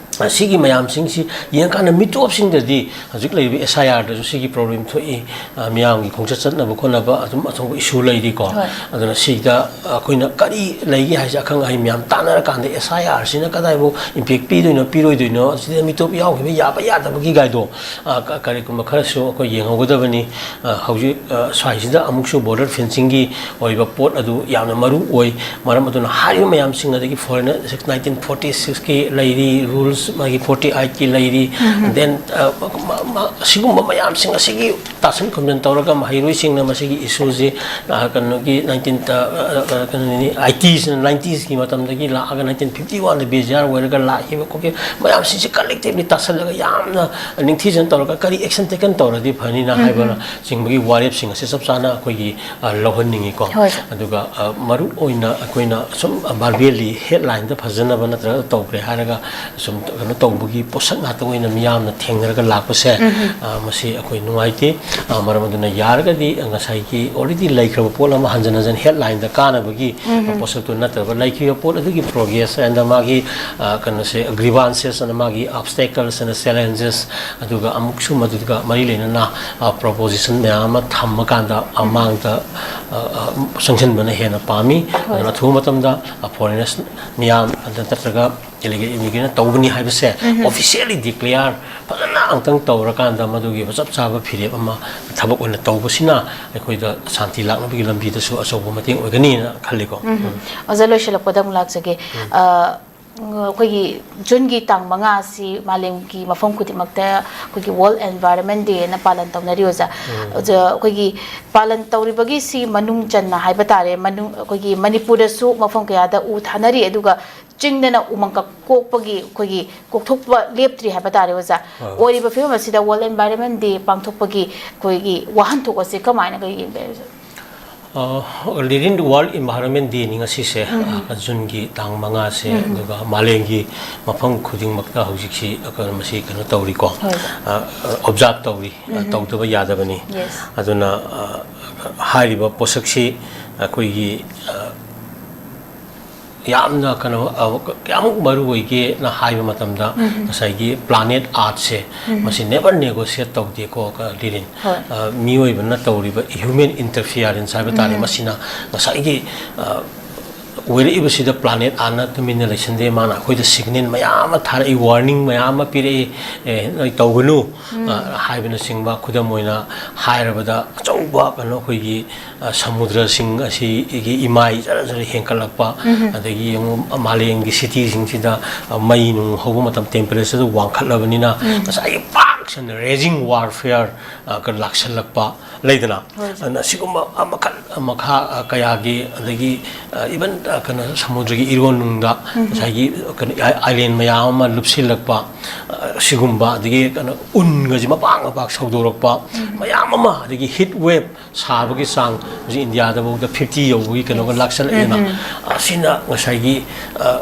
ꯁꯤꯒꯤ ꯃꯌꯥꯝꯁꯤꯡꯁꯤ ꯌꯦꯡꯀꯥꯟꯗ ꯃꯤꯇꯣꯞꯁꯤꯡꯗꯗꯤ ꯍꯧꯖꯤꯛ ꯂꯩꯔꯤꯕ S I R ꯗꯁꯨ ꯁꯤꯒꯤ problem ꯊꯣꯛꯏ꯫ ꯑ, ꯃꯤꯌꯥꯝꯒꯤ ꯈꯣꯡꯆꯠ ꯆꯠꯅꯕ ꯈꯣꯠꯅꯕ ꯑꯗꯨꯝ ꯑꯆꯧꯕ issue ꯂꯩꯔꯤꯀꯣ꯫ ꯍꯣꯏ꯫ ꯑꯗꯨꯅ ꯁꯤꯗ ꯑꯩꯈꯣꯏꯅ ꯀꯔꯤ ꯂꯩꯒꯦ ꯍꯥꯏꯁꯦ ꯑꯈꯪ ꯑꯍꯩ ꯃꯌꯥꯝ ꯇꯥꯟꯅꯔꯀꯥꯟꯗ S I R ꯁꯤꯅ ꯀꯗꯥꯏꯕꯨ impact ꯄꯤꯗꯣꯏꯅꯣ, ꯄꯤꯔꯣꯏꯗꯣꯏꯅꯣ, ꯁꯤꯗ ꯃꯤꯇꯣꯞ ꯌꯥꯎꯈꯤꯕ ꯌꯥꯕ ꯌꯥꯗꯕꯒꯤ ꯒꯥꯏꯗꯣ, ꯑ, ꯀ-, ꯀꯔꯤꯒꯨꯝꯕ ꯈꯔꯁꯨ ꯑꯩꯈꯣꯏ ꯌꯦꯡꯍꯧꯒꯗꯕꯅꯤ꯫ ꯑ, ꯍꯧꯖꯤꯛ, ꯑ, ꯁ꯭ꯋꯥꯏꯁꯤꯗ ꯑꯃꯨꯛꯁꯨ border fencing ꯒꯤ ꯑꯣꯏꯕ ꯄꯣꯠ ꯑꯗꯨ ꯌꯥꯝꯅ ꯃꯔꯨ ꯑꯣꯏ꯫ ꯃꯔꯝ ꯑꯗꯨꯅ ꯍꯥꯏꯔꯤꯕ ꯃꯌꯥꯝꯁꯤꯡ ꯑꯗꯒꯤ foreigner nineteen forty six ꯀꯤ ꯂꯩꯔꯤ, rules ꯃꯥꯒꯤ ꯐꯣꯔꯇꯤ ꯑꯩꯠꯀꯤ ꯂꯩꯔꯤ꯫ ꯗꯦꯟ ꯑꯁꯤꯒꯨꯝꯕ ꯃꯌꯥꯝꯁꯤꯡ ꯑꯁꯤꯒꯤ ꯇꯥꯁꯟ ꯈꯨꯝꯖꯟ ꯇꯧꯔꯒ ꯃꯍꯩꯔꯣꯏꯁꯤꯡꯅ ꯃꯁꯤꯒꯤ ꯏꯁꯨꯁꯤ ꯀꯩꯅꯣꯒꯤ ꯅꯥꯏꯟꯇꯤꯟ ꯀꯩꯅꯣꯅꯤ, ꯑꯥꯏꯇꯤꯁꯤꯅ ꯅꯥꯏꯟꯇꯤꯁꯀꯤ ꯃꯇꯝꯗꯒꯤ ꯂꯥꯛꯑꯒ ꯅꯥꯏꯟꯇꯤꯟ ꯐꯤꯐꯇꯤ ꯋꯥꯟꯗ ꯕꯦꯖꯤꯌꯥꯔ ꯑꯣꯏꯔꯒ ꯂꯥꯛꯈꯤꯕ ꯈꯣꯠꯈꯤꯕ ꯃꯌꯥꯝꯁꯤꯡꯁꯤ ꯀꯂꯦꯛꯇꯤꯚꯂꯤ ꯇꯥꯁꯜꯂꯒ ꯌꯥꯝꯅ ꯅꯤꯡꯊꯤꯖꯅ ꯇꯧꯔꯒ ꯀꯔꯤ ꯑꯦꯛꯁꯟ ꯇꯦꯀꯟ ꯇꯧꯔꯗꯤ ꯐꯅꯤꯅ ꯍꯥꯏꯕꯅ ꯆꯤꯡꯕꯒꯤ ꯋꯥꯔꯦꯞꯁꯤꯡ ꯑꯁꯤ ꯆꯞ ꯆꯥꯅ ꯑꯩꯈꯣꯏꯒꯤ ꯂꯧꯍꯟꯅꯤꯡꯉꯤꯀꯣ꯫ ꯑꯗꯨꯒ ꯃꯔꯨ ꯑꯣꯏꯅ ꯑꯩꯈꯣꯏꯅ ꯁꯨꯝ ꯕꯥꯔꯕꯦꯜꯂꯤ ꯍꯦꯗꯂꯥꯏꯟꯗ ꯐꯖꯅꯕ ꯅꯠꯇ꯭ꯔꯒ ꯇꯧꯈ꯭ꯔꯦ ꯍꯥꯏꯔꯒ ꯁꯨꯝ ꯀꯩꯅꯣ ꯇꯧꯕꯒꯤ ꯄꯣꯠꯁꯛ ꯉꯥꯛꯇ ꯑꯣꯏꯅ ꯃꯤꯌꯥꯝꯅ ꯊꯦꯡꯅꯔꯒ ꯂꯥꯛꯄꯁꯦ, ꯃꯁꯤ ꯑꯩꯈꯣꯏ ꯅꯨꯡꯉꯥꯏꯇꯦ꯫ ꯃꯔꯝ ꯑꯗꯨꯅ ꯌꯥꯔꯒꯗꯤ ꯉꯁꯥꯏꯒꯤ ꯑꯣꯜꯔꯦꯗꯤ ꯂꯩꯈ꯭ꯔꯕ ꯄꯣꯠ ꯑꯃ ꯍꯟꯖꯟ ꯍꯟꯖꯟ ꯍꯦꯗꯂꯥꯏꯟꯗ ꯀꯥꯅꯕꯒꯤ ꯄꯣꯠꯁꯛꯇꯨ ꯅꯠꯇꯕ, ꯂꯩꯈꯤꯕ ꯄꯣꯠ ꯑꯗꯨꯒꯤ ꯄ꯭ꯔꯣꯒ꯭ꯔꯦꯁ ꯑꯦꯟꯗ ꯃꯥꯒꯤ ꯀꯩꯅꯣꯁꯦ, ꯒ꯭ꯔꯤꯚꯥꯟꯁꯦꯁ ꯑꯅ ꯃꯥꯒꯤ ꯑꯣꯕꯁꯇꯦꯀꯜꯁ ꯑꯅ ꯆꯦꯂꯦꯟꯖꯦꯁ, ꯑꯗꯨꯒ ꯑꯃꯨꯛꯁꯨ ꯃꯗꯨꯒ ꯃꯔꯤ ꯂꯩꯅꯅ ꯄ꯭ꯔꯣꯄꯣꯖꯤꯁꯟ ꯃꯌꯥꯝ ꯑꯃ ꯊꯝꯃꯀꯥꯟꯗ ꯃꯥꯡꯗ ꯆꯪꯁꯤꯟꯕꯅ ꯍꯦꯟꯅ ꯄꯥꯝꯃꯤ꯫ ꯑꯗꯨꯅ ꯑꯊꯨꯕ ꯃꯇꯝꯗ ꯐꯣꯔꯦꯅꯔꯁ ꯃꯤꯌꯥꯝ ꯑꯗ ꯅꯠꯇ꯭ꯔꯒ ꯏꯂꯤꯒꯦꯜ ꯏꯃꯤꯒ꯭ꯔꯦꯟꯅ ꯇꯧꯕꯅꯤ ꯍꯥꯏꯕꯁꯦ ꯑꯣꯐꯤꯁꯤꯌꯦꯜꯂꯤ ꯗꯤꯀ꯭ꯂꯦꯌꯥꯔ ꯐꯖꯅ ꯑꯃꯨꯛꯇꯪ ꯇꯧꯔꯀꯥꯟꯗ ꯃꯗꯨꯒꯤ ꯆꯞ ꯆꯥꯕ ꯐꯤꯔꯦꯞ ꯑꯃ ꯊꯕꯛ ꯑꯣꯏꯅ ꯇꯧꯕꯁꯤꯅ ꯑꯩꯈꯣꯏꯗ ꯁꯥꯟꯇꯤ ꯂꯥꯛꯅꯕꯒꯤ ꯂꯝꯕꯤꯗꯁꯨ ꯑꯆꯧꯕ ꯃꯇꯦꯡ ꯑꯣꯏꯒꯅꯤꯅ ꯈꯜꯂꯤꯀꯣ꯫ ꯑꯣꯖꯥ, ꯂꯣꯏꯁꯤꯜꯂꯛꯄꯗ ꯑꯃꯨꯛ ꯂꯥꯛꯆꯒꯦ꯫ ꯑꯩꯈꯣꯏꯒꯤ ꯖꯨꯟꯒꯤ ꯇꯥꯡ ꯃꯉꯥ ꯑꯁꯤ ꯃꯥꯂꯦꯝꯒꯤ ꯃꯐꯝ ꯈꯨꯗꯤꯡꯃꯛꯇ ꯑꯩꯈꯣꯏꯒꯤ ꯋꯥꯔꯜꯗ ꯑꯦꯟꯚꯥꯏꯔꯟꯃꯦꯟ ꯗꯦ ꯑꯅ ꯄꯥꯂꯟ ꯇꯧꯅꯔꯤ ꯑꯣꯖꯥ꯫ ꯑꯣꯖꯥ, ꯑꯩꯈꯣꯏꯒꯤ ꯄꯥꯂꯟ ꯇꯧꯔꯤꯕꯒꯤ ꯁꯤ ꯃꯅꯨꯡ ꯆꯟꯅ ꯍꯥꯏꯕ ꯇꯥꯔꯦ, ꯃꯅꯨꯡ, ꯑꯩꯈꯣꯏꯒꯤ ꯃꯅꯤꯄꯨꯔꯗꯁꯨ ꯃꯐꯝ ꯀꯌꯥꯗ ꯎ ꯊꯥꯅꯔꯤ, ꯑꯗꯨꯒ ꯆꯤꯡꯗꯅ ꯎꯃꯪ ꯀꯛ-, ꯀꯣꯛꯄꯒꯤ ꯑꯩꯈꯣꯏꯒꯤ ꯀꯣꯛꯊꯣꯛꯄ ꯂꯦꯞꯇ꯭ꯔꯤ ꯍꯥꯏꯕ ꯇꯥꯔꯦ ꯑꯣꯖꯥ꯫ ꯑꯣꯏꯔꯤꯕ ꯐꯤꯕꯝ ꯑꯁꯤꯗ ꯋꯥꯔꯜꯗ ꯑꯦꯟꯚꯥꯏꯔꯟꯃꯦꯟ ꯗꯦ ꯄꯥꯡꯊꯣꯛꯄꯒꯤ ꯑꯩꯈꯣꯏꯒꯤ ꯋꯥꯍꯟꯊꯣꯛ ꯑꯁꯤ ꯀꯃꯥꯏꯅ ꯌꯦꯡꯕꯤꯔꯤ ꯑꯣꯖꯥ? ꯂꯤꯔꯤꯟ ꯋꯥꯔꯜꯗ ꯏꯟꯚꯥꯏꯔꯟꯃꯦꯟ ꯗꯦꯅꯤ ꯉꯁꯤꯁꯦ, ꯖꯨꯟꯒꯤ ꯇꯥꯡ ꯃꯉꯥꯁꯦ꯫ ꯑꯗꯨꯒ ꯃꯥꯂꯦꯝꯒꯤ ꯃꯐꯝ ꯈꯨꯗꯤꯡꯃꯛꯇ ꯍꯧꯖꯤꯛꯁꯤ ꯑꯩꯈꯣꯏ ꯃꯁꯤ ꯀꯩꯅꯣ ꯇꯧꯔꯤꯀꯣ, ꯑꯣꯕꯖꯥꯔꯕ ꯇꯧꯔꯤ꯫ ꯇꯧꯗꯕ ꯌꯥꯗꯕꯅꯤ꯫ ꯑꯗꯨꯅ ꯍꯥꯏꯔꯤꯕ ꯄꯣꯠꯁꯛꯁꯤ ꯑꯩꯈꯣꯏꯒꯤ ꯌꯥꯝꯅ ꯀꯩꯅꯣ, ꯀꯌꯥꯃꯨꯛ ꯃꯔꯨ ꯑꯣꯏꯒꯦꯅ ꯍꯥꯏꯕ ꯃꯇꯝꯗ, ꯉꯁꯥꯏꯒꯤ ꯄ꯭ꯂꯥꯅꯦꯠ ꯑꯥꯔꯠꯁꯦ, ꯃꯁꯤ ꯅꯦꯕꯔ ꯅꯦꯒꯣꯁꯤꯌꯦꯠ ꯇꯧꯗꯦꯀꯣ, ꯂꯤꯔꯤꯟ꯫ ꯃꯤꯑꯣꯏꯕꯅ ꯇꯧꯔꯤꯕ ꯍ꯭ꯌꯨꯃꯦꯟ ꯏꯟꯇꯔꯐꯤꯌꯔꯦꯟꯁ ꯍꯥꯏꯕ ꯇꯥꯔꯦ, ꯃꯁꯤꯅ ꯉꯁꯥꯏꯒꯤ ꯑꯣꯏꯔꯛꯏꯕꯁꯤꯗ planet Earthꯅ ꯇꯨꯃꯤꯟꯅ ꯂꯩꯁꯟꯗꯦ, ꯃꯥꯅ ꯑꯩꯈꯣꯏꯗ signal ꯃꯌꯥꯝ ꯑꯃ ꯊꯥꯔꯛꯏ, warning ꯃꯌꯥꯝ ꯑꯃ ꯄꯤꯔꯛꯏ, "ꯑꯦ, ꯅꯣꯏ ꯇꯧꯒꯅꯨ", ꯑ, ꯍꯥꯏꯕꯅꯆꯤꯡꯕ꯫ ꯈꯨꯗꯝ ꯑꯣꯏꯅ ꯍꯥꯏꯔꯕꯗ, ꯑꯆꯧꯕ ꯀꯩꯅꯣ, ꯑꯩꯈꯣꯏꯒꯤ, ꯑ, ꯁꯃꯨꯗ꯭ꯔꯁꯤꯡ ꯑꯁꯤꯒꯤ ꯏꯃꯥꯏ ꯖꯔ ꯖꯔ ꯍꯦꯟꯀꯠꯂꯛꯄ, ꯑꯗꯒꯤ ꯌꯦꯡꯉꯨ, ꯃꯥꯂꯦꯝꯒꯤ cityꯁꯤꯡꯁꯤꯗ, ꯑ, ꯃꯩ ꯅꯨꯡ ꯍꯧꯕ ꯃꯇꯝ temperatureꯗꯨ ꯋꯥꯡꯈꯠꯂꯕꯅꯤꯅ, ꯉꯁꯥꯏꯒꯤ ꯄꯥꯛ ꯁꯟꯅ raging warfare, ꯑ, ꯀ-, ꯂꯥꯛꯁꯜꯂꯛꯄ ꯂꯩꯗꯅ꯫ ꯍꯣꯏ, ꯁꯥꯔ꯫ ꯑꯗꯨꯅ ꯁꯤꯒꯨꯝꯕ, ꯑ, ꯃꯈꯜ, ꯑ, ꯃꯈꯥ, ꯑ, ꯀꯌꯥꯒꯤ, ꯑꯗꯒꯤ, ꯑ, even, ꯑ, ꯀꯩꯅꯣ, ꯁꯃꯨꯗ꯭ꯔꯒꯤ ꯏꯔꯣꯟꯅꯨꯡꯗ ꯉꯁꯥꯏꯒꯤ, ꯑ, ꯀꯩꯅꯣ, ꯑꯥꯏ-, island ꯃꯌꯥꯝ ꯑꯃ ꯂꯨꯞꯁꯤꯜꯂꯛꯄ, ꯑ, ꯁꯤꯒꯨꯝꯕ, ꯑꯗꯒꯤ ꯀꯩꯅꯣ, ꯎꯟꯒꯁꯤ ꯃꯄꯥꯛ ꯃꯄꯥꯛ ꯁꯧꯗꯣꯔꯛꯄ ꯃꯌꯥꯝ ꯑꯃ, ꯑꯗꯒꯤ heat wave ꯁꯥꯕꯒꯤ ꯆꯥꯡ ꯍꯧꯖꯤꯛ ꯏꯟꯗꯤꯌꯥꯗꯐꯥꯎꯗ fifty ꯌꯧꯕꯒꯤ ꯀꯩꯅꯣꯒ ꯂꯥꯛꯁꯜꯂꯛꯑꯦꯅ꯫ ꯑꯁꯤꯅ ꯉꯁꯥꯏꯒꯤ, ꯑ,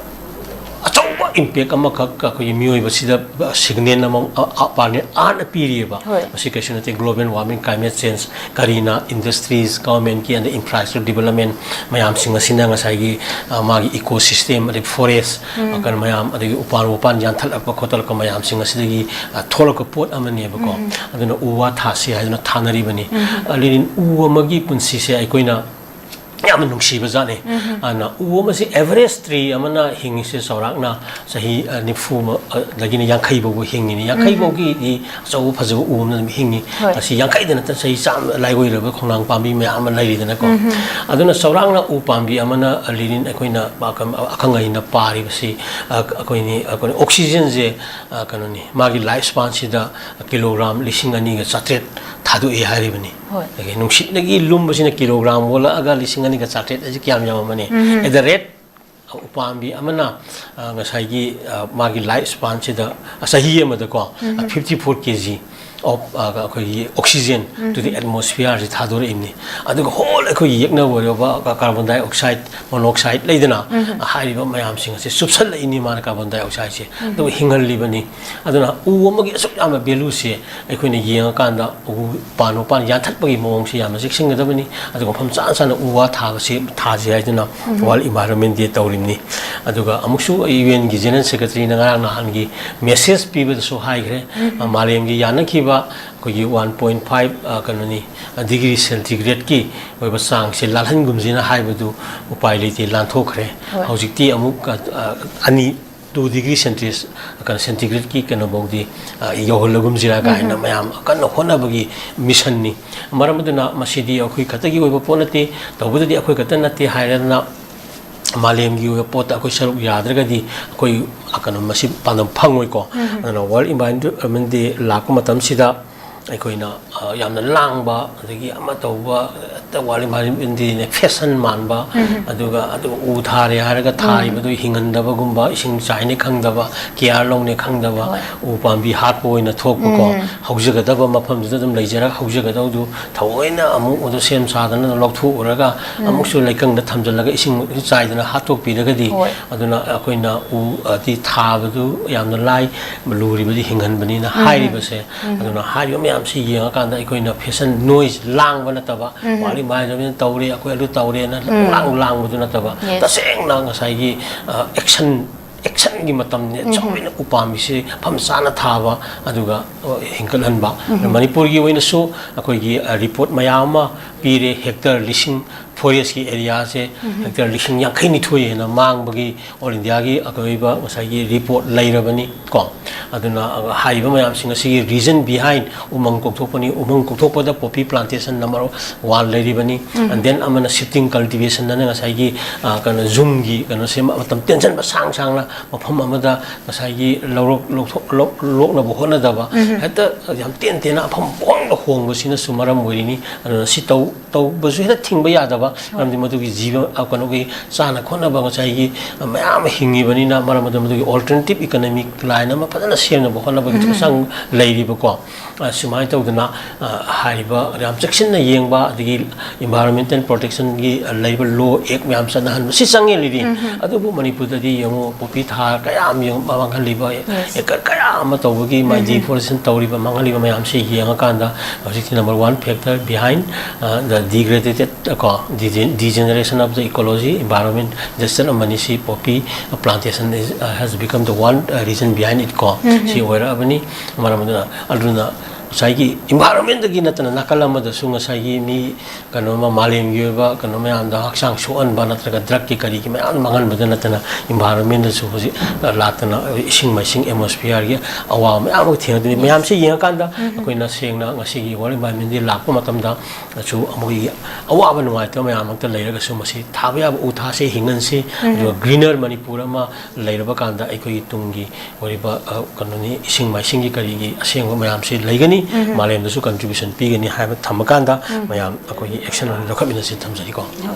ꯑꯆꯧꯕ impact ꯑꯃꯈꯛ ꯑꯩꯈꯣꯏꯒꯤ ꯃꯤꯑꯣꯏꯕꯁꯤꯗ signal ꯑꯃ, ꯑ, ꯑ, planet Earthꯅ ꯄꯤꯔꯤꯑꯕ꯫ ꯍꯣꯏ꯫ ꯃꯁꯤ ꯀꯩꯁꯨ ꯅꯠꯇꯦ, global warming, climate change, ꯀꯔꯤꯅ industries, governmentꯀꯤ ꯑꯗꯩ infrastructure development ꯃꯌꯥꯝꯁꯤꯡ ꯑꯁꯤꯅ ꯉꯁꯥꯏꯒꯤ, ꯑ, ꯃꯥꯒꯤ ecosystem, ꯑꯗꯩ forest, ꯑ, ꯀꯩꯅꯣ ꯃꯌꯥꯝ, ꯑꯗꯒꯤ ꯎꯄꯥꯟ ꯋꯥꯄꯥꯟ ꯌꯥꯟꯊꯠꯂꯛꯄ ꯈꯣꯠꯇꯠꯂꯛꯄ ꯃꯌꯥꯝꯁꯤꯡ ꯑꯁꯤꯗꯒꯤ, ꯑ, ꯊꯣꯛꯂꯛꯄ ꯄꯣꯠ ꯑꯃꯅꯦꯕꯀꯣ꯫ ꯑꯗꯨꯅ ꯎ ꯋꯥ ꯊꯥꯁꯤ ꯍꯥꯏꯗꯨꯅ ꯊꯥꯅꯔꯤꯕꯅꯤ꯫ ꯑ, ꯂꯦꯅꯤꯟ, ꯎ ꯑꯃꯒꯤ ꯄꯨꯟꯁꯤꯁꯦ ꯑꯩꯈꯣꯏꯅ ꯌꯥꯝꯅ ꯅꯨꯡꯁꯤꯕ ꯖꯥꯠꯅꯤ꯫ ꯑꯗꯨꯅ ꯎ ꯑꯃꯁꯤ, average tree ꯑꯃꯅ ꯍꯤꯡꯉꯤꯁꯦ ꯆꯥꯎꯔꯥꯛꯅ ꯆꯍꯤ, ꯑ, ꯅꯤꯐꯨ ꯑꯃ, ꯑ, ꯗꯒꯤꯅ ꯌꯥꯡꯈꯩ ꯐꯥꯎꯕ ꯍꯤꯡꯉꯤꯅꯤ꯫ ꯌꯥꯡꯈꯩ ꯐꯥꯎꯒꯤꯗꯤ ꯑꯆꯧꯕ ꯐꯖꯕ ꯎ ꯑꯃꯅ ꯑꯗꯨꯝ ꯍꯤꯡꯉꯤ꯫ ꯍꯣꯏ꯫ ꯃꯁꯤ ꯌꯥꯡꯈꯩꯗ ꯅꯠꯇꯅ ꯆꯍꯤ ꯆꯥꯝꯃ ꯂꯥꯏꯑꯣꯏꯔꯕ ꯈꯣꯡꯅꯥꯡ ꯄꯥꯝꯕꯤ ꯃꯌꯥꯝ ꯑꯃ ꯂꯩꯔꯤꯗꯅꯀꯣ꯫ ꯑꯗꯨꯅ ꯆꯥꯎꯔꯥꯛꯅ ꯎ ꯄꯥꯝꯕꯤ ꯑꯃꯅ, ꯑ, ꯂꯦꯅꯤꯟ, ꯑꯩꯈꯣꯏꯅ ꯑꯈꯪ ꯑꯍꯩꯅ ꯄꯥꯔꯤꯕꯁꯤ, ꯑ, ꯑꯩꯈꯣꯏꯅꯤ, ꯑꯩꯈꯣꯏꯅ oxygenꯁꯦ, ꯑ, ꯀꯩꯅꯣꯅꯤ, ꯃꯥꯒꯤ life spanꯁꯤꯗ kilogram ꯂꯤꯁꯤꯡ ꯑꯅꯤꯒ ꯆꯥꯇ꯭ꯔꯦꯠ ꯊꯥꯗꯣꯛꯏ ꯍꯥꯏꯔꯤꯕꯅꯤ꯫ ꯍꯣꯏ꯫ ꯑꯗꯒꯤ ꯅꯨꯡꯁꯤꯠꯅꯒꯤ ꯂꯨꯝꯕꯁꯤꯅ kilogram ꯑꯣꯜꯂꯛꯑꯒ ꯂꯤꯁꯤꯡ ꯑꯅꯤꯒ ꯆꯥꯇ꯭ꯔꯦꯠ ꯑꯁꯤ ꯀꯌꯥꯝ ꯌꯥꯝꯃꯝꯃꯅꯤ? At the rate, ꯎꯄꯥꯝꯕꯤ ꯑꯃꯅ, ꯑ, ꯉꯁꯥꯏꯒꯤ, ꯑ, ꯃꯥꯒꯤ life spanꯁꯤꯗ, ꯑ, ꯆꯍꯤ ꯑꯃꯗꯀꯣ, fifty four K G of, ꯑ, ꯑꯩꯈꯣꯏꯒꯤ oxygen to the atmosphereꯁꯤ ꯊꯥꯗꯣꯔꯛꯏꯕꯅꯤ꯫ ꯑꯗꯨꯒ whole ꯑꯩꯈꯣꯏꯒꯤ ꯌꯦꯛꯅꯕ ꯑꯣꯏꯔꯕ carbon dioxide, monoxide ꯂꯩꯗꯅ, ꯑ, ꯍꯥꯏꯔꯤꯕ ꯃꯌꯥꯝꯁꯤꯡ ꯑꯁꯤ ꯆꯨꯞꯁꯜꯂꯛꯏꯅꯤ ꯃꯥꯅ carbon dioxideꯁꯦ꯫ ꯑꯗꯨꯒ ꯍꯤꯡꯍꯜꯂꯤꯕꯅꯤ꯫ ꯑꯗꯨꯅ ꯎ ꯑꯃꯒꯤ ꯑꯁꯨꯛ ꯌꯥꯝꯕ valueꯁꯦ ꯑꯩꯈꯣꯏꯅ ꯌꯦꯡꯉꯀꯥꯟꯗ ꯎ ꯄꯥꯟ ꯋꯥꯄꯥꯟ ꯌꯥꯟꯊꯠꯄꯒꯤ ꯃꯑꯣꯡꯁꯤ ꯌꯥꯝꯅ ꯆꯦꯛꯁꯤꯟꯒꯗꯕꯅꯤ꯫ ꯑꯗꯨꯒ ꯃꯐꯝ ꯆꯥ ꯆꯥꯅ ꯎ ꯋꯥ ꯊꯥꯕꯁꯤ, ꯊꯥꯁꯤ ꯍꯥꯏꯗꯨꯅ World Environment Day ꯇꯧꯔꯤꯕꯅꯤ꯫ ꯑꯗꯨꯒ ꯑꯃꯨꯛꯁꯨ UNꯒꯤ General Secretaryꯅ ꯉꯔꯥꯡ ꯅꯍꯥꯟꯒꯤ message ꯄꯤꯕꯗꯁꯨ ꯍꯥꯏꯈ꯭ꯔꯦ, ꯃꯥꯂꯦꯝꯒꯤ ꯌꯥꯅꯈꯤꯕ ꯑꯩꯈꯣꯏꯒꯤ ꯋꯥꯟ ꯄꯣꯏꯟ ꯐꯥꯏꯚ ꯀꯩꯅꯣꯅꯤ, ꯗꯤꯒ꯭ꯔꯤ ꯁꯦꯟꯇꯤꯒ꯭ꯔꯦꯗꯀꯤ ꯑꯣꯏꯕ ꯆꯥꯡꯁꯦ ꯂꯥꯜꯍꯟꯒꯨꯝꯁꯤꯅ ꯍꯥꯏꯕꯗꯨ ꯎꯄꯥꯏ ꯂꯩꯇꯦ, ꯂꯥꯟꯊꯣꯛꯈ꯭ꯔꯦ꯫ ꯍꯣꯏ꯫ ꯍꯧꯖꯤꯛꯇꯤ ꯑꯃꯨꯛ ꯑ, ꯑ, ꯑꯅꯤ, ꯇꯨ ꯗꯤꯒ꯭ꯔꯤ ꯁꯦꯟꯇꯤꯁ ꯀꯩꯅꯣ ꯁꯦꯟꯇꯤꯒ꯭ꯔꯦꯗꯀꯤ ꯀꯩꯅꯣꯐꯥꯎꯗꯤ ꯑ, ꯌꯧꯍꯜꯂꯒꯨꯝꯁꯤꯔꯥ ꯀꯥꯏꯅ ꯃꯌꯥꯝ ꯀꯟꯅ ꯍꯣꯠꯅꯕꯒꯤ ꯃꯤꯁꯟꯅꯤ꯫ ꯃꯔꯝ ꯑꯗꯨꯅ ꯃꯁꯤꯗꯤ ꯑꯩꯈꯣꯏ ꯈꯛꯇꯒꯤ ꯑꯣꯏꯕ ꯄꯣꯠ ꯅꯠꯇꯦ꯫ ꯇꯧꯕꯗꯗꯤ ꯑꯩꯈꯣꯏ ꯈꯛꯇ ꯅꯠꯇꯦ ꯍꯥꯏꯔꯗꯅ ꯃꯥꯂꯦꯝꯒꯤ ꯑꯣꯏꯕ ꯄꯣꯠꯇ ꯑꯩꯈꯣꯏ ꯁꯔꯨꯛ ꯌꯥꯗ꯭ꯔꯒꯗꯤ ꯑꯩꯈꯣꯏ ꯑ, ꯀꯩꯅꯣ ꯃꯁꯤ ꯄꯥꯟꯗꯝ ꯐꯪꯉꯣꯏꯀꯣ꯫ ꯑꯗꯨꯅ World Environment Day ꯂꯥꯛꯄ ꯃꯇꯝꯁꯤꯗ ꯑꯩꯈꯣꯏꯅ ꯑ, ꯌꯥꯝꯅ ꯂꯥꯡꯕ, ꯑꯗꯒꯤ ꯑꯃ ꯇꯧꯕ, ꯍꯦꯛꯇ World Environment Day ꯅꯦ ꯐꯦꯁꯟ ꯃꯥꯟꯕ, ꯑꯗꯨꯒ ꯑꯗꯨ ꯎ ꯊꯥꯔꯦ ꯍꯥꯏꯔꯒ ꯊꯥꯔꯤꯕꯗꯨ ꯍꯤꯡꯍꯟꯗꯕꯒꯨꯝꯕ, ꯏꯁꯤꯡ ꯆꯥꯏꯅꯦ ꯈꯪꯗꯕ, ꯀꯤꯌꯥꯔ ꯂꯧꯅꯦ ꯈꯪꯗꯕ, ꯍꯣꯏ꯫ ꯎ ꯄꯥꯝꯕꯤ ꯍꯥꯠꯄ ꯑꯣꯏꯅ ꯊꯣꯛꯄꯀꯣ꯫ ꯍꯧꯖꯒꯗꯕ ꯃꯐꯝꯗꯨꯗ ꯑꯗꯨꯝ ꯂꯩꯖꯔꯒ ꯍꯧꯖꯒꯗꯧꯗꯨ ꯊꯑꯣꯏꯅ ꯑꯃꯨꯛ ꯑꯗꯨ ꯁꯦꯝ ꯁꯥꯗꯅ ꯂꯧꯊꯣꯛꯎꯔꯒ ꯑꯃꯨꯛꯁꯨ ꯂꯩꯀꯪꯗ ꯊꯝꯖꯤꯜꯂꯒ ꯏꯁꯤꯡ ꯆꯥꯏꯗꯅ ꯍꯥꯠꯇꯣꯛꯄꯤꯔꯒꯗꯤ, ꯍꯣꯏ꯫ ꯑꯗꯨꯅ ꯑꯩꯈꯣꯏꯅ ꯎ ꯑꯗꯤ ꯊꯥꯕꯗꯨ ꯌꯥꯝꯅ ꯂꯥꯏ, ꯂꯨꯔꯤꯕꯗꯤ ꯍꯤꯡꯍꯟꯕꯅꯤꯅ ꯍꯥꯏꯔꯤꯕꯁꯦ꯫ ꯑꯗꯨꯅ ꯍꯥꯏꯔꯤꯕ ꯃꯌꯥꯝꯁꯤ ꯌꯦꯡꯉꯀꯥꯟꯗ ꯑꯩꯈꯣꯏꯅ ꯐꯦꯁꯟ ꯅꯣꯏꯁ ꯂꯥꯡꯕ ꯅꯠꯇꯕ, ꯋꯥꯔꯤ ꯃꯥꯏꯖꯕꯅ ꯇꯧꯔꯦ, ꯑꯩꯈꯣꯏ ꯑꯗꯨ ꯇꯧꯔꯦꯅ ꯂꯥꯡ ꯂꯥꯡꯕꯗꯨ ꯅꯠꯇꯕ, Yes. ꯇꯁꯦꯡꯅ ꯉꯁꯥꯏꯒꯤ ꯑꯦꯛꯁꯟ ꯑꯦꯛꯁꯟꯒꯤ ꯃꯇꯝꯅꯤ꯫ ꯆꯥꯎꯅ ꯎꯄꯥꯝꯕꯤꯁꯦ ꯃꯐꯝ ꯆꯥꯅ ꯊꯥꯕ, ꯑꯗꯨꯒ ꯑ, ꯍꯦꯟꯒꯠꯍꯟꯕ꯫ ꯃꯅꯤꯄꯨꯔꯒꯤ ꯑꯣꯏꯅꯁꯨ ꯑꯩꯈꯣꯏꯒꯤ ꯑ, ꯔꯤꯄꯣꯔꯠ ꯃꯌꯥꯝ ꯑꯃ ꯄꯤꯔꯦ꯫ ꯍꯦꯛꯇꯔ ꯂꯤꯁꯤꯡ, ꯐꯣꯔꯦꯁꯀꯤ ꯑꯦꯔꯤꯌꯥꯁꯦ ꯍꯦꯛꯇꯔ ꯂꯤꯁꯤꯡ ꯌꯥꯡꯈꯩ ꯅꯤꯊꯣꯏ ꯍꯦꯟꯅ ꯃꯥꯡꯕꯒꯤ ꯑꯣꯜ ꯏꯟꯗꯤꯌꯥꯒꯤ ꯑꯀꯣꯏꯕ ꯉꯁꯥꯏꯒꯤ ꯔꯤꯄꯣꯔꯠ ꯂꯩꯔꯕꯅꯤ ꯀꯣ꯫ ꯑꯗꯨꯅ ꯑ, ꯍꯥꯏꯔꯤꯕ ꯃꯌꯥꯝꯁꯤꯡ ꯑꯁꯤꯒꯤ reason behind ꯎꯃꯪ ꯀꯣꯛꯊꯣꯛꯄꯅꯤ꯫ ꯎꯃꯪ ꯀꯣꯛꯊꯣꯛꯄꯗ poppy plantation number one ꯂꯩꯔꯤꯕꯅꯤ꯫ And then ꯑꯃꯅ shifting cultivation ꯑꯅ ꯉꯁꯥꯏꯒꯤ ꯑ, ꯀꯩꯅꯣ ꯌꯨꯝꯒꯤ ꯀꯩꯅꯣꯁꯦ ꯃꯇꯝ ꯇꯦꯟꯁꯤꯟꯕ ꯁꯥꯡ ꯁꯥꯡꯅ ꯃꯐꯝ ꯑꯃꯗ ꯉꯁꯥꯏꯒꯤ ꯂꯧꯔꯣꯛ-, ꯂꯧꯊꯣꯛ-, ꯂꯧ-, ꯂꯣꯛꯅꯕ ꯍꯣꯠꯅꯗꯕ, ꯍꯦꯛꯇ ꯌꯥꯝ ꯇꯦꯟ ꯇꯦꯟꯅ ꯃꯐꯝ ꯄꯪꯍꯣꯡꯗ ꯍꯣꯡꯕꯁꯤꯅꯁꯨ ꯃꯔꯝ ꯑꯣꯏꯔꯤꯅꯤ꯫ ꯑꯗꯨꯅ ꯁꯤ ꯇꯧ-, ꯇꯧꯕꯁꯨ ꯍꯦꯛꯇ ꯊꯤꯡꯕ ꯌꯥꯗꯕ, ꯃꯔꯝꯗꯤ ꯃꯗꯨꯒꯤ ꯖꯤꯕ, ꯑ, ꯀꯩꯅꯣꯒꯤ ꯆꯥꯅ ꯈꯣꯠꯅꯕ ꯉꯁꯥꯏꯒꯤ ꯃꯌꯥꯝ ꯑꯃ ꯍꯤꯡꯉꯤꯕꯅꯤꯅ, ꯃꯔꯝ ꯑꯗꯨꯅ ꯃꯗꯨꯒꯤ alternative economic line ꯑꯃ ꯐꯖꯅ ꯁꯦꯝꯅꯕ ꯍꯣꯠꯅꯕꯒꯤ ꯊꯧꯁꯥꯡ ꯂꯩꯔꯤꯕꯀꯣ꯫ ꯑ, ꯁꯨꯃꯥꯏꯅ ꯇꯧꯗꯅ, ꯑ, ꯍꯥꯏꯔꯤꯕ ꯌꯥꯝ ꯆꯦꯛꯁꯤꯟꯅ ꯌꯦꯡꯕ, ꯑꯗꯒꯤ environmental protectionꯒꯤ, ꯑ, ꯂꯩꯔꯤꯕ law act ꯃꯌꯥꯝ ꯆꯠꯅꯍꯟꯕ ꯁꯤ ꯆꯪꯉꯦ ꯂꯩꯔꯤ꯫ ꯑꯗꯨꯕꯨ ꯃꯅꯤꯄꯨꯔꯗꯗꯤ ꯌꯦꯡꯉꯨ, poppy ꯊꯥꯔ ꯀꯌꯥ ꯑꯃ ꯌꯦꯡꯉꯨ, ꯃꯥꯡꯍꯜꯂꯤꯕ, Yes. ꯑꯦꯀꯔ ꯀꯌꯥ ꯑꯃ ꯇꯧꯕꯒꯤ ꯃꯥꯏ deforestation ꯇꯧꯔꯤꯕ, ꯃꯥꯡꯍꯜꯂꯤꯕ ꯃꯌꯥꯝꯁꯤ ꯌꯦꯡꯉꯀꯥꯟꯗ ꯍꯧꯖꯤꯛꯇꯤ number one factor behind, ꯑ, the degraded, ꯀꯣ, dege-, degeneration of the ecology, environment disaster ꯑꯃꯅꯤ꯫ ꯁꯤ poppy plantation is, uh, has become the one, uh, reason behind it ꯀꯣ꯫ ꯁꯤ ꯑꯣꯏꯔꯛꯑꯕꯅꯤ꯫ ꯃꯔꯝ ꯑꯗꯨꯅ, ꯑꯗꯨꯅ ꯉꯁꯥꯏꯒꯤ ꯏꯟꯚꯥꯏꯔꯣꯟꯃꯦꯟꯗꯒꯤ ꯅꯠꯇꯅ ꯅꯥꯀꯜ ꯑꯃꯗꯁꯨ ꯉꯁꯥꯏꯒꯤ ꯃꯤ ꯀꯩꯅꯣ ꯑꯃ, ꯃꯥꯂꯦꯝꯒꯤ ꯑꯣꯏꯕ ꯀꯩꯅꯣ ꯃꯌꯥꯝꯗ ꯍꯛꯆꯥꯡ ꯁꯣꯛꯍꯟꯕ ꯅꯠꯇ꯭ꯔꯒ ꯗ꯭ꯔꯒꯀꯤ ꯀꯔꯤꯒꯤ ꯃꯌꯥꯝ ꯃꯥꯡꯍꯟꯕꯗ ꯅꯠꯇꯅ, ꯏꯟꯚꯥꯏꯔꯣꯟꯃꯦꯟꯗꯁꯨ ꯍꯧꯖꯤꯛ ꯂꯥꯛꯇꯅ ꯏꯁꯤꯡ ꯃꯥꯏꯁꯤꯡ, ꯑꯦꯠꯃꯣꯁꯐꯤꯌꯔꯒꯤ ꯑꯋꯥꯕ ꯃꯌꯥꯝ ꯑꯃ ꯊꯦꯡꯅꯗꯣꯏꯅꯤ꯫ ꯃꯌꯥꯝꯁꯤ ꯌꯦꯡꯉꯀꯥꯟꯗ ꯑꯩꯈꯣꯏꯅ ꯁꯦꯡꯅ ꯉꯁꯤꯒꯤ ꯋꯥꯔꯜ ꯏꯟꯚꯥꯏꯔꯣꯟꯃꯦꯟ ꯗꯦ ꯂꯥꯛꯄ ꯃꯇꯝꯗꯁꯨ ꯑꯩꯈꯣꯏꯒꯤ ꯑꯋꯥꯕ ꯅꯨꯡꯉꯥꯏꯇꯕ ꯃꯌꯥꯝ ꯑꯃꯇ ꯂꯩꯔꯒꯁꯨ ꯃꯁꯤ ꯊꯥꯕ ꯌꯥꯕ ꯎ ꯊꯥꯁꯦ, ꯍꯤꯡꯍꯟꯁꯤ꯫ ꯑꯗꯨꯒ ꯒ꯭ꯔꯤꯅꯔ ꯃꯅꯤꯄꯨꯔ ꯑꯃ ꯂꯩꯔꯕ ꯀꯥꯟꯗ ꯑꯩꯈꯣꯏꯒꯤ ꯇꯨꯡꯒꯤ ꯑꯣꯏꯔꯤꯕ, ꯑ, ꯀꯩꯅꯣꯅꯤ, ꯏꯁꯤꯡ ꯃꯥꯏꯁꯤꯡꯒꯤ ꯀꯔꯤꯒꯤ ꯑꯁꯦꯡꯕ ꯃꯌꯥꯝꯁꯤ ꯂꯩꯒꯅꯤ, ꯃꯥꯂꯦꯝꯗꯁꯨ ꯀꯟꯇ꯭ꯔꯤꯕ꯭ꯌꯨꯁꯟ ꯄꯤꯒꯅꯤ ꯍꯥꯏꯕ ꯊꯝꯃꯀꯥꯟꯗ ꯃꯌꯥꯝ ꯑꯩꯈꯣꯏꯒꯤ ꯑꯦꯛꯁꯟ ꯑꯣꯏꯅ ꯂꯧꯈꯠꯃꯤꯟꯅꯁꯤ ꯊꯝꯖꯔꯤꯀꯣ꯫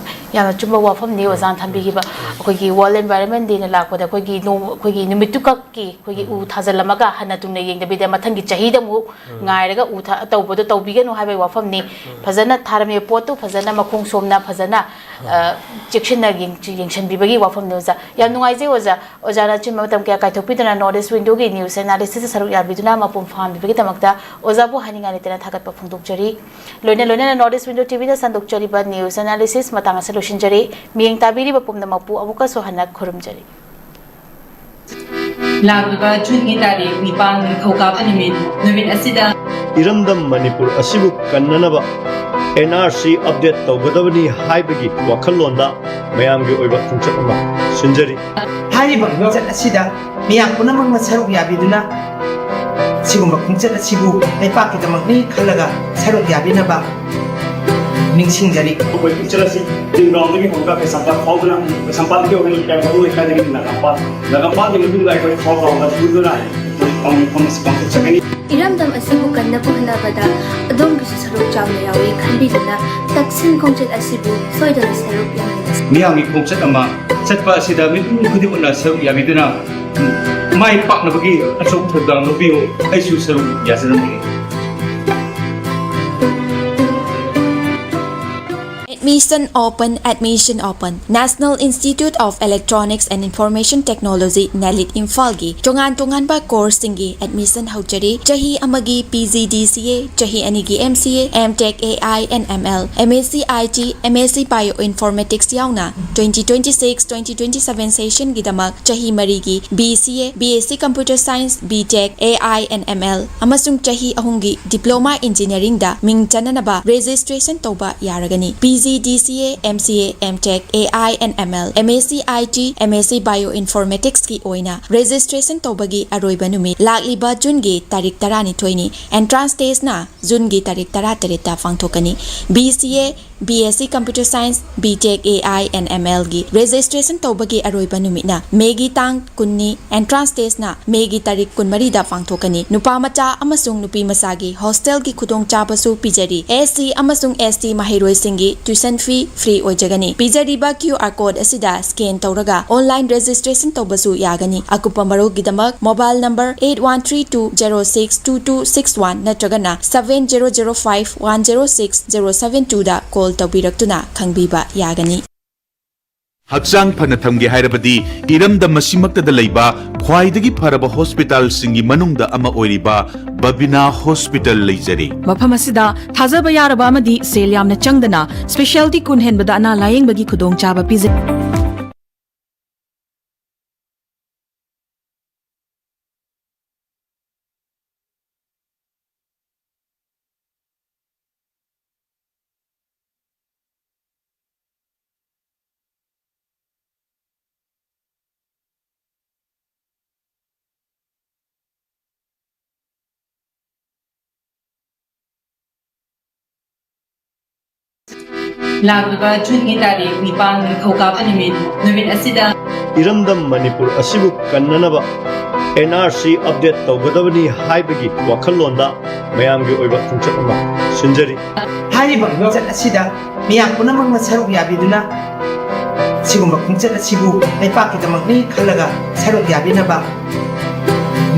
ꯌꯥꯝꯅ ꯆꯨꯝꯕ ꯋꯥꯐꯝꯅꯤ ꯑꯣꯖꯥꯅ ꯊꯝꯕꯤꯈꯤꯕ꯫ ꯑꯩꯈꯣꯏꯒꯤ ꯋꯥꯔꯜ ꯏꯟꯚꯥꯏꯔꯣꯟꯃꯦꯟ ꯗꯦꯅ ꯂꯥꯛꯄꯗ ꯑꯩꯈꯣꯏꯒꯤ ꯅꯣꯡ-, ꯑꯩꯈꯣꯏꯒꯤ ꯅꯨꯃꯤꯠꯇꯨꯈꯛꯀꯤ ꯑꯩꯈꯣꯏꯒꯤ ꯎ ꯊꯥꯖꯤꯜꯂꯝꯃꯒ ꯍꯟꯅ ꯇꯨꯡꯅ ꯌꯦꯡꯗꯕꯤꯗ ꯃꯊꯪꯒꯤ ꯆꯍꯤꯗ ꯑꯃꯨꯛ ꯉꯥꯏꯔꯒ ꯎ ꯊꯥ-, ꯇꯧꯕꯗꯣ ꯇꯧꯕꯤꯒꯅꯨ ꯍꯥꯏꯕꯒꯤ ꯋꯥꯐꯝꯅꯤ꯫ ꯐꯖꯅ ꯊꯥꯔꯝꯃꯤꯕ ꯄꯣꯠꯇꯨ ꯐꯖꯅ ꯃꯈꯣꯡ ꯁꯣꯝꯅ ꯐꯖꯅ, ꯑ, ꯆꯦꯛꯁꯤꯟꯅ ꯌꯦꯡ-, ꯌꯦꯡꯁꯤꯟꯕꯤꯕꯒꯤ ꯋꯥꯐꯝꯅꯤ ꯑꯣꯖꯥ꯫ ꯌꯥꯝ ꯅꯨꯡꯉꯥꯏꯖꯩ ꯑꯣꯖꯥ꯫ ꯑꯣꯖꯥꯅ ꯑꯆꯤꯟꯕ ꯃꯇꯝ ꯀꯌꯥ ꯀꯥꯏꯊꯣꯛꯄꯤꯗꯨꯅ North East Window ꯒꯤ news analysis ꯇ ꯁꯔꯨꯛ ꯌꯥꯕꯤꯗꯨꯅ ꯃꯄꯨꯡ ꯐꯥꯍꯟꯕꯤꯕꯒꯤꯗꯃꯛꯇ ꯑꯣꯖꯥꯕꯨ ꯍꯥꯏꯅꯤꯡꯉꯥꯏ ꯂꯩꯇꯅ ꯊꯥꯒꯠꯄ ꯐꯣꯡꯗꯣꯛꯆꯔꯤ꯫ ꯂꯣꯏꯅ ꯂꯣꯏꯅꯅ North East Window T V ꯗ ꯁꯟꯗꯣꯛꯆꯔꯤꯕ news analysis ꯃꯇꯥꯡ ꯑꯁꯤꯗ ꯂꯣꯏꯁꯤꯟꯖꯔꯤ꯫ ꯃꯤꯠꯌꯦꯡ ꯇꯥꯕꯤꯔꯤꯕ ꯄꯨꯝꯅꯃꯛꯄꯨ ꯑꯃꯨꯛꯀꯁꯨ ꯍꯟꯅ ꯈꯨꯔꯨꯝꯖꯔꯤ꯫ ꯂꯥꯛꯂꯤꯕ ꯖꯨꯟꯒꯤ ꯇꯥꯔꯤꯛ ꯅꯤꯄꯥꯟ, ꯅꯤꯡꯊꯧꯀꯥꯕ ꯅꯨꯃꯤꯠ, ꯅꯨꯃꯤꯠ ꯑꯁꯤꯗ ꯏꯔꯝꯗꯝ ꯃꯅꯤꯄꯨꯔ ꯑꯁꯤꯕꯨ ꯀꯟꯅꯅꯕ N R C update ꯇꯧꯒꯗꯕꯅꯤ ꯍꯥꯏꯕꯒꯤ ꯋꯥꯈꯜꯂꯣꯟꯗ ꯃꯌꯥꯝꯒꯤ ꯑꯣꯏꯕ ꯈꯣꯡꯆꯠ ꯑꯃ ꯁꯤꯟꯖꯔꯤ꯫ ꯍꯥꯏꯔꯤꯕ ꯈꯣꯡꯆꯠ ꯑꯁꯤꯗ ꯃꯤꯌꯥꯝ ꯄꯨꯝꯅꯃꯛꯅ ꯁꯔꯨꯛ ꯌꯥꯕꯤꯗꯨꯅ ꯁꯤꯒꯨꯝꯕ ꯈꯣꯡꯆꯠ ꯑꯁꯤꯕꯨ ꯂꯩꯄꯥꯛꯀꯤꯗꯃꯛꯅꯤ ꯈꯜꯂꯒ ꯁꯔꯨꯛ ꯌꯥꯕꯤꯅꯕ ꯅꯤꯡꯁꯤꯡꯖꯔꯤ꯫ ꯑꯩꯈꯣꯏ ꯈꯣꯡꯆꯠ ꯑꯁꯤ ꯇꯤꯡꯒ꯭ꯔꯥꯎꯗꯒꯤ ꯍꯧꯔꯒ ꯀꯩꯁꯥꯝꯄꯥꯠ ꯐꯥꯎꯗꯨꯅ, ꯀꯩꯁꯥꯝꯄꯥꯠꯇꯒꯤ ꯍꯧꯔꯒ ꯂꯩꯀꯥꯏ ꯃꯔꯨ ꯂꯩꯀꯥꯏꯗꯒꯤ ꯅꯥꯒꯥꯝꯄꯥꯠ, ꯅꯥꯒꯥꯝꯄꯥꯠꯀꯤ ꯃꯇꯨꯡꯗ ꯑꯩꯈꯣꯏ ꯈꯥꯎ ꯈꯥꯎꯗ ꯄꯨꯗꯨꯅ ꯄꯥꯎꯃꯤꯐꯝ ꯑꯁꯤ ꯄꯥꯡꯊꯣꯛꯆꯒꯅꯤ꯫ ꯏꯔꯝꯗꯝ ꯑꯁꯤꯕꯨ ꯀꯟꯅꯕ ꯍꯣꯠꯅꯕꯗ ꯑꯗꯣꯝꯒꯤꯁꯨ ꯁꯔꯨꯛ ꯆꯥꯎꯅ ꯌꯥꯎꯏ ꯈꯟꯕꯤꯗꯨꯅ ꯇꯛꯁꯤꯟ ꯈꯣꯡꯆꯠ ꯑꯁꯤꯕꯨ ꯁꯣꯏꯗꯅ ꯁꯔꯨꯛ ꯌꯥꯃꯤꯟꯅꯁꯤ꯫ ꯃꯤꯌꯥꯝꯒꯤ ꯈꯣꯡꯆꯠ ꯑꯃ ꯆꯠꯄ ꯑꯁꯤꯗ ꯃꯤꯄꯨꯝ ꯈꯨꯗꯤꯡꯃꯛꯅ ꯁꯔꯨꯛ ꯌꯥꯕꯤꯗꯨꯅ ꯃꯥꯏ ꯄꯥꯛꯅꯕꯒꯤ ꯑꯆꯧꯕ ꯊꯧꯗꯥꯡ ꯂꯧꯕꯤꯌꯨ꯫ ꯑꯩꯁꯨ ꯁꯔꯨꯛ ꯌꯥꯖꯔꯝꯕꯒꯤ Admission open, admission open. National Institute of Electronics and Information Technology, ꯅꯦꯂꯤꯠ ꯏꯝꯐꯥꯜꯒꯤ ꯇꯣꯉꯥꯟ ꯇꯣꯉꯥꯟꯕ courseꯁꯤꯡꯒꯤ admission ꯍꯧꯖꯔꯤ꯫ ꯆꯍꯤ ꯑꯃꯒꯤ P G D C A, ꯆꯍꯤ ꯑꯅꯤꯒꯤ M C A, M Tech A I and M L, M S C I T, M S C Bioinformatics ꯌꯥꯎꯅ twenty twenty-six twenty twenty-seven sessionꯒꯤꯗꯃꯛ ꯆꯍꯤ ꯃꯔꯤꯒꯤ B C A, B S C Computer Science, B Tech, A I and M L ꯑꯃꯁꯨꯡ ꯆꯍꯤ ꯑꯍꯨꯝꯒꯤ Diploma Engineeringꯗ ꯃꯤꯡ ꯆꯟꯅꯅꯕ registration ꯇꯧꯕ ꯌꯥꯔꯒꯅꯤ꯫ P G D C A, M C A, M Tech, A I and M L, M S C I T, M S C Bioinformaticsꯀꯤ ꯑꯣꯏꯅ registration ꯇꯧꯕꯒꯤ ꯑꯔꯣꯏꯕ ꯅꯨꯃꯤꯠ ꯂꯥꯛꯂꯤꯕ Juneꯒꯤ ꯇꯥꯔꯤꯛ ꯇꯔꯥꯅꯤꯊꯣꯏꯅꯤ꯫ Entrance testꯅ Juneꯒꯤ ꯇꯥꯔꯤꯛ ꯇꯔꯥꯇꯔꯦꯠꯇ ꯄꯥꯡꯊꯣꯛꯀꯅꯤ꯫ B C A, B S C Computer Science, B Tech A I and M Lꯒꯤ registration ꯇꯧꯕꯒꯤ ꯑꯔꯣꯏꯕ ꯅꯨꯃꯤꯠꯅ Mayꯒꯤ ꯇꯥꯡ ꯀꯨꯟꯅꯤ꯫ Entrance testꯅ Mayꯒꯤ ꯇꯥꯔꯤꯛ ꯀꯨꯟꯃꯔꯤꯗ ꯄꯥꯡꯊꯣꯛꯀꯅꯤ꯫ ꯅꯨꯄꯥ ꯃꯆꯥ ꯑꯃꯁꯨꯡ ꯅꯨꯄꯤ ꯃꯆꯥꯒꯤ hostelꯒꯤ ꯈꯨꯗꯣꯡꯆꯥꯕꯁꯨ ꯄꯤꯖꯔꯤ꯫ S C ꯑꯃꯁꯨꯡ S T ꯃꯍꯩꯔꯣꯏꯁꯤꯡꯒꯤ tuition fee free ꯑꯣꯏꯖꯒꯅꯤ꯫ ꯄꯤꯖꯔꯤꯕ Q R code ꯑꯁꯤꯗ scan ꯇꯧꯔꯒ online registration ꯇꯧꯕꯁꯨ ꯌꯥꯒꯅꯤ꯫ ꯑꯀꯨꯞꯄ ꯃꯔꯣꯜꯒꯤꯗꯃꯛ mobile number eight one three two zero six two two six one ꯅꯠꯇ꯭ꯔꯒꯅ seven zero zero five one zero six zero seven twoꯗ call ꯇꯧꯕꯤꯔꯛꯇꯨꯅ ꯈꯪꯕꯤꯕ ꯌꯥꯒꯅꯤ꯫ ꯍꯛꯆꯥꯡ ꯐꯅ ꯊꯝꯒꯦ ꯍꯥꯏꯔꯕꯗꯤ ꯏꯔꯝꯗꯝ ꯑꯁꯤꯃꯛꯇꯗ ꯂꯩꯕ ꯈ꯭ꯋꯥꯏꯗꯒꯤ ꯐꯔꯕ hospitalꯁꯤꯡꯒꯤ ꯃꯅꯨꯡꯗ ꯑꯃ ꯑꯣꯏꯔꯤꯕ ꯕꯕꯤꯅꯥ Hospital ꯂꯩꯖꯔꯤ꯫ ꯃꯐꯝ ꯑꯁꯤꯗ ꯊꯥꯖꯕ ꯌꯥꯔꯕ ꯑꯃꯗꯤ ꯁꯦꯜ ꯌꯥꯝꯅ ꯆꯪꯗꯅ specialty ꯀꯨꯟ ꯍꯦꯟꯕꯗ ꯑꯅꯥ ꯂꯥꯌꯦꯡꯕꯒꯤ ꯈꯨꯗꯣꯡꯆꯥꯕ ꯄꯤꯖꯩ꯫ ꯂꯥꯛꯂꯤꯕ Juneꯒꯤ ꯇꯥꯔꯤꯛ ꯅꯤꯄꯥꯟ, ꯅꯤꯡꯊꯧꯀꯥꯕ ꯅꯨꯃꯤꯠ, ꯅꯨꯃꯤꯠ ꯑꯁꯤꯗ ꯏꯔꯝꯗꯝ ꯃꯅꯤꯄꯨꯔ ꯑꯁꯤꯕꯨ ꯀꯟꯅꯅꯕ N R C update ꯇꯧꯒꯗꯕꯅꯤ ꯍꯥꯏꯕꯒꯤ ꯋꯥꯈꯜꯂꯣꯟꯗ ꯃꯌꯥꯝꯒꯤ ꯑꯣꯏꯕ ꯈꯣꯡꯆꯠ ꯑꯃ ꯁꯤꯟꯖꯔꯤ꯫ ꯍꯥꯏꯔꯤꯕ ꯈꯣꯡꯆꯠ ꯑꯁꯤꯗ ꯃꯤꯌꯥꯝ ꯄꯨꯝꯅꯃꯛꯅ ꯁꯔꯨꯛ ꯌꯥꯕꯤꯗꯨꯅ ꯁꯤꯒꯨꯝꯕ ꯈꯣꯡꯆꯠ ꯑꯁꯤꯕꯨ ꯂꯩꯄꯥꯛꯀꯤꯗꯃꯛꯅꯤ ꯈꯜꯂꯒ ꯁꯔꯨꯛ ꯌꯥꯕꯤꯅꯕ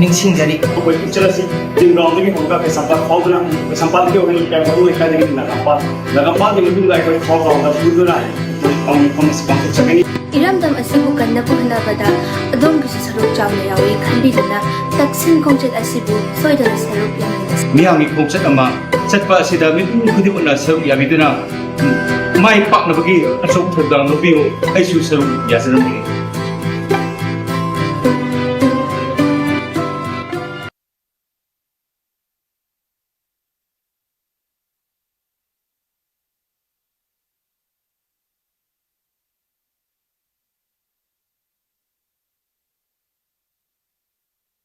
ꯅꯤꯡꯁꯤꯡꯖꯔꯤ꯫ ꯑꯩꯈꯣꯏ ꯄꯨꯛꯆꯦꯜ ꯑꯁꯤ ꯇꯤꯝ ꯒ꯭ꯔꯥꯎꯟꯗꯒꯤ ꯍꯧꯔꯒ ꯀꯩꯁꯥꯝꯄꯥꯠ ꯐꯥꯎꯗꯨꯅ, ꯀꯩꯁꯥꯝꯄꯥꯠꯇꯒꯤ ꯑꯣꯏꯅ ꯀꯌꯥꯝ ꯃꯔꯨ ꯑꯣꯏ ꯀꯥꯏꯗꯒꯤ ꯅꯥꯒꯥꯝꯄꯥꯜ, ꯅꯥꯒꯥꯝꯄꯥꯜꯒꯤ ꯃꯇꯨꯡꯗ ꯑꯩꯈꯣꯏ ꯐꯥꯎ ꯐꯥꯎꯕ ꯄꯨꯗꯨꯅ ꯊꯧꯔꯝ ꯃꯐꯝ ꯑꯁꯤ ꯄꯥꯡꯊꯣꯛꯆꯒꯅꯤ꯫ ꯏꯔꯝꯗꯝ ꯑꯁꯤꯕꯨ ꯀꯟꯅꯕ ꯍꯣꯠꯅꯕꯗ ꯑꯗꯣꯝꯒꯤꯁꯨ ꯁꯔꯨꯛ ꯆꯥꯎꯅ ꯌꯥꯎꯏ ꯈꯟꯕꯤꯗꯨꯅ ꯇꯛꯁꯤꯟ ꯈꯣꯡꯆꯠ ꯑꯁꯤꯕꯨ ꯁꯣꯏꯗꯅ ꯁꯔꯨꯛ ꯌꯥꯃꯤꯟꯅꯁꯤ꯫ ꯃꯤꯌꯥꯝꯒꯤ ꯈꯣꯡꯆꯠ ꯑꯃ ꯆꯠꯄ ꯑꯁꯤꯗ ꯃꯤꯄꯨꯝ ꯈꯨꯗꯤꯡꯃꯛꯅ ꯁꯔꯨꯛ ꯌꯥꯕꯤꯗꯨꯅ ꯃꯥꯏ ꯄꯥꯛꯅꯕꯒꯤ ꯑꯆꯧꯕ ꯊꯧꯗꯥꯡ ꯂꯧꯕꯤꯌꯨ꯫ ꯑꯩꯁꯨ ꯁꯔꯨꯛ ꯌꯥꯖꯔꯝꯕꯅꯤ꯫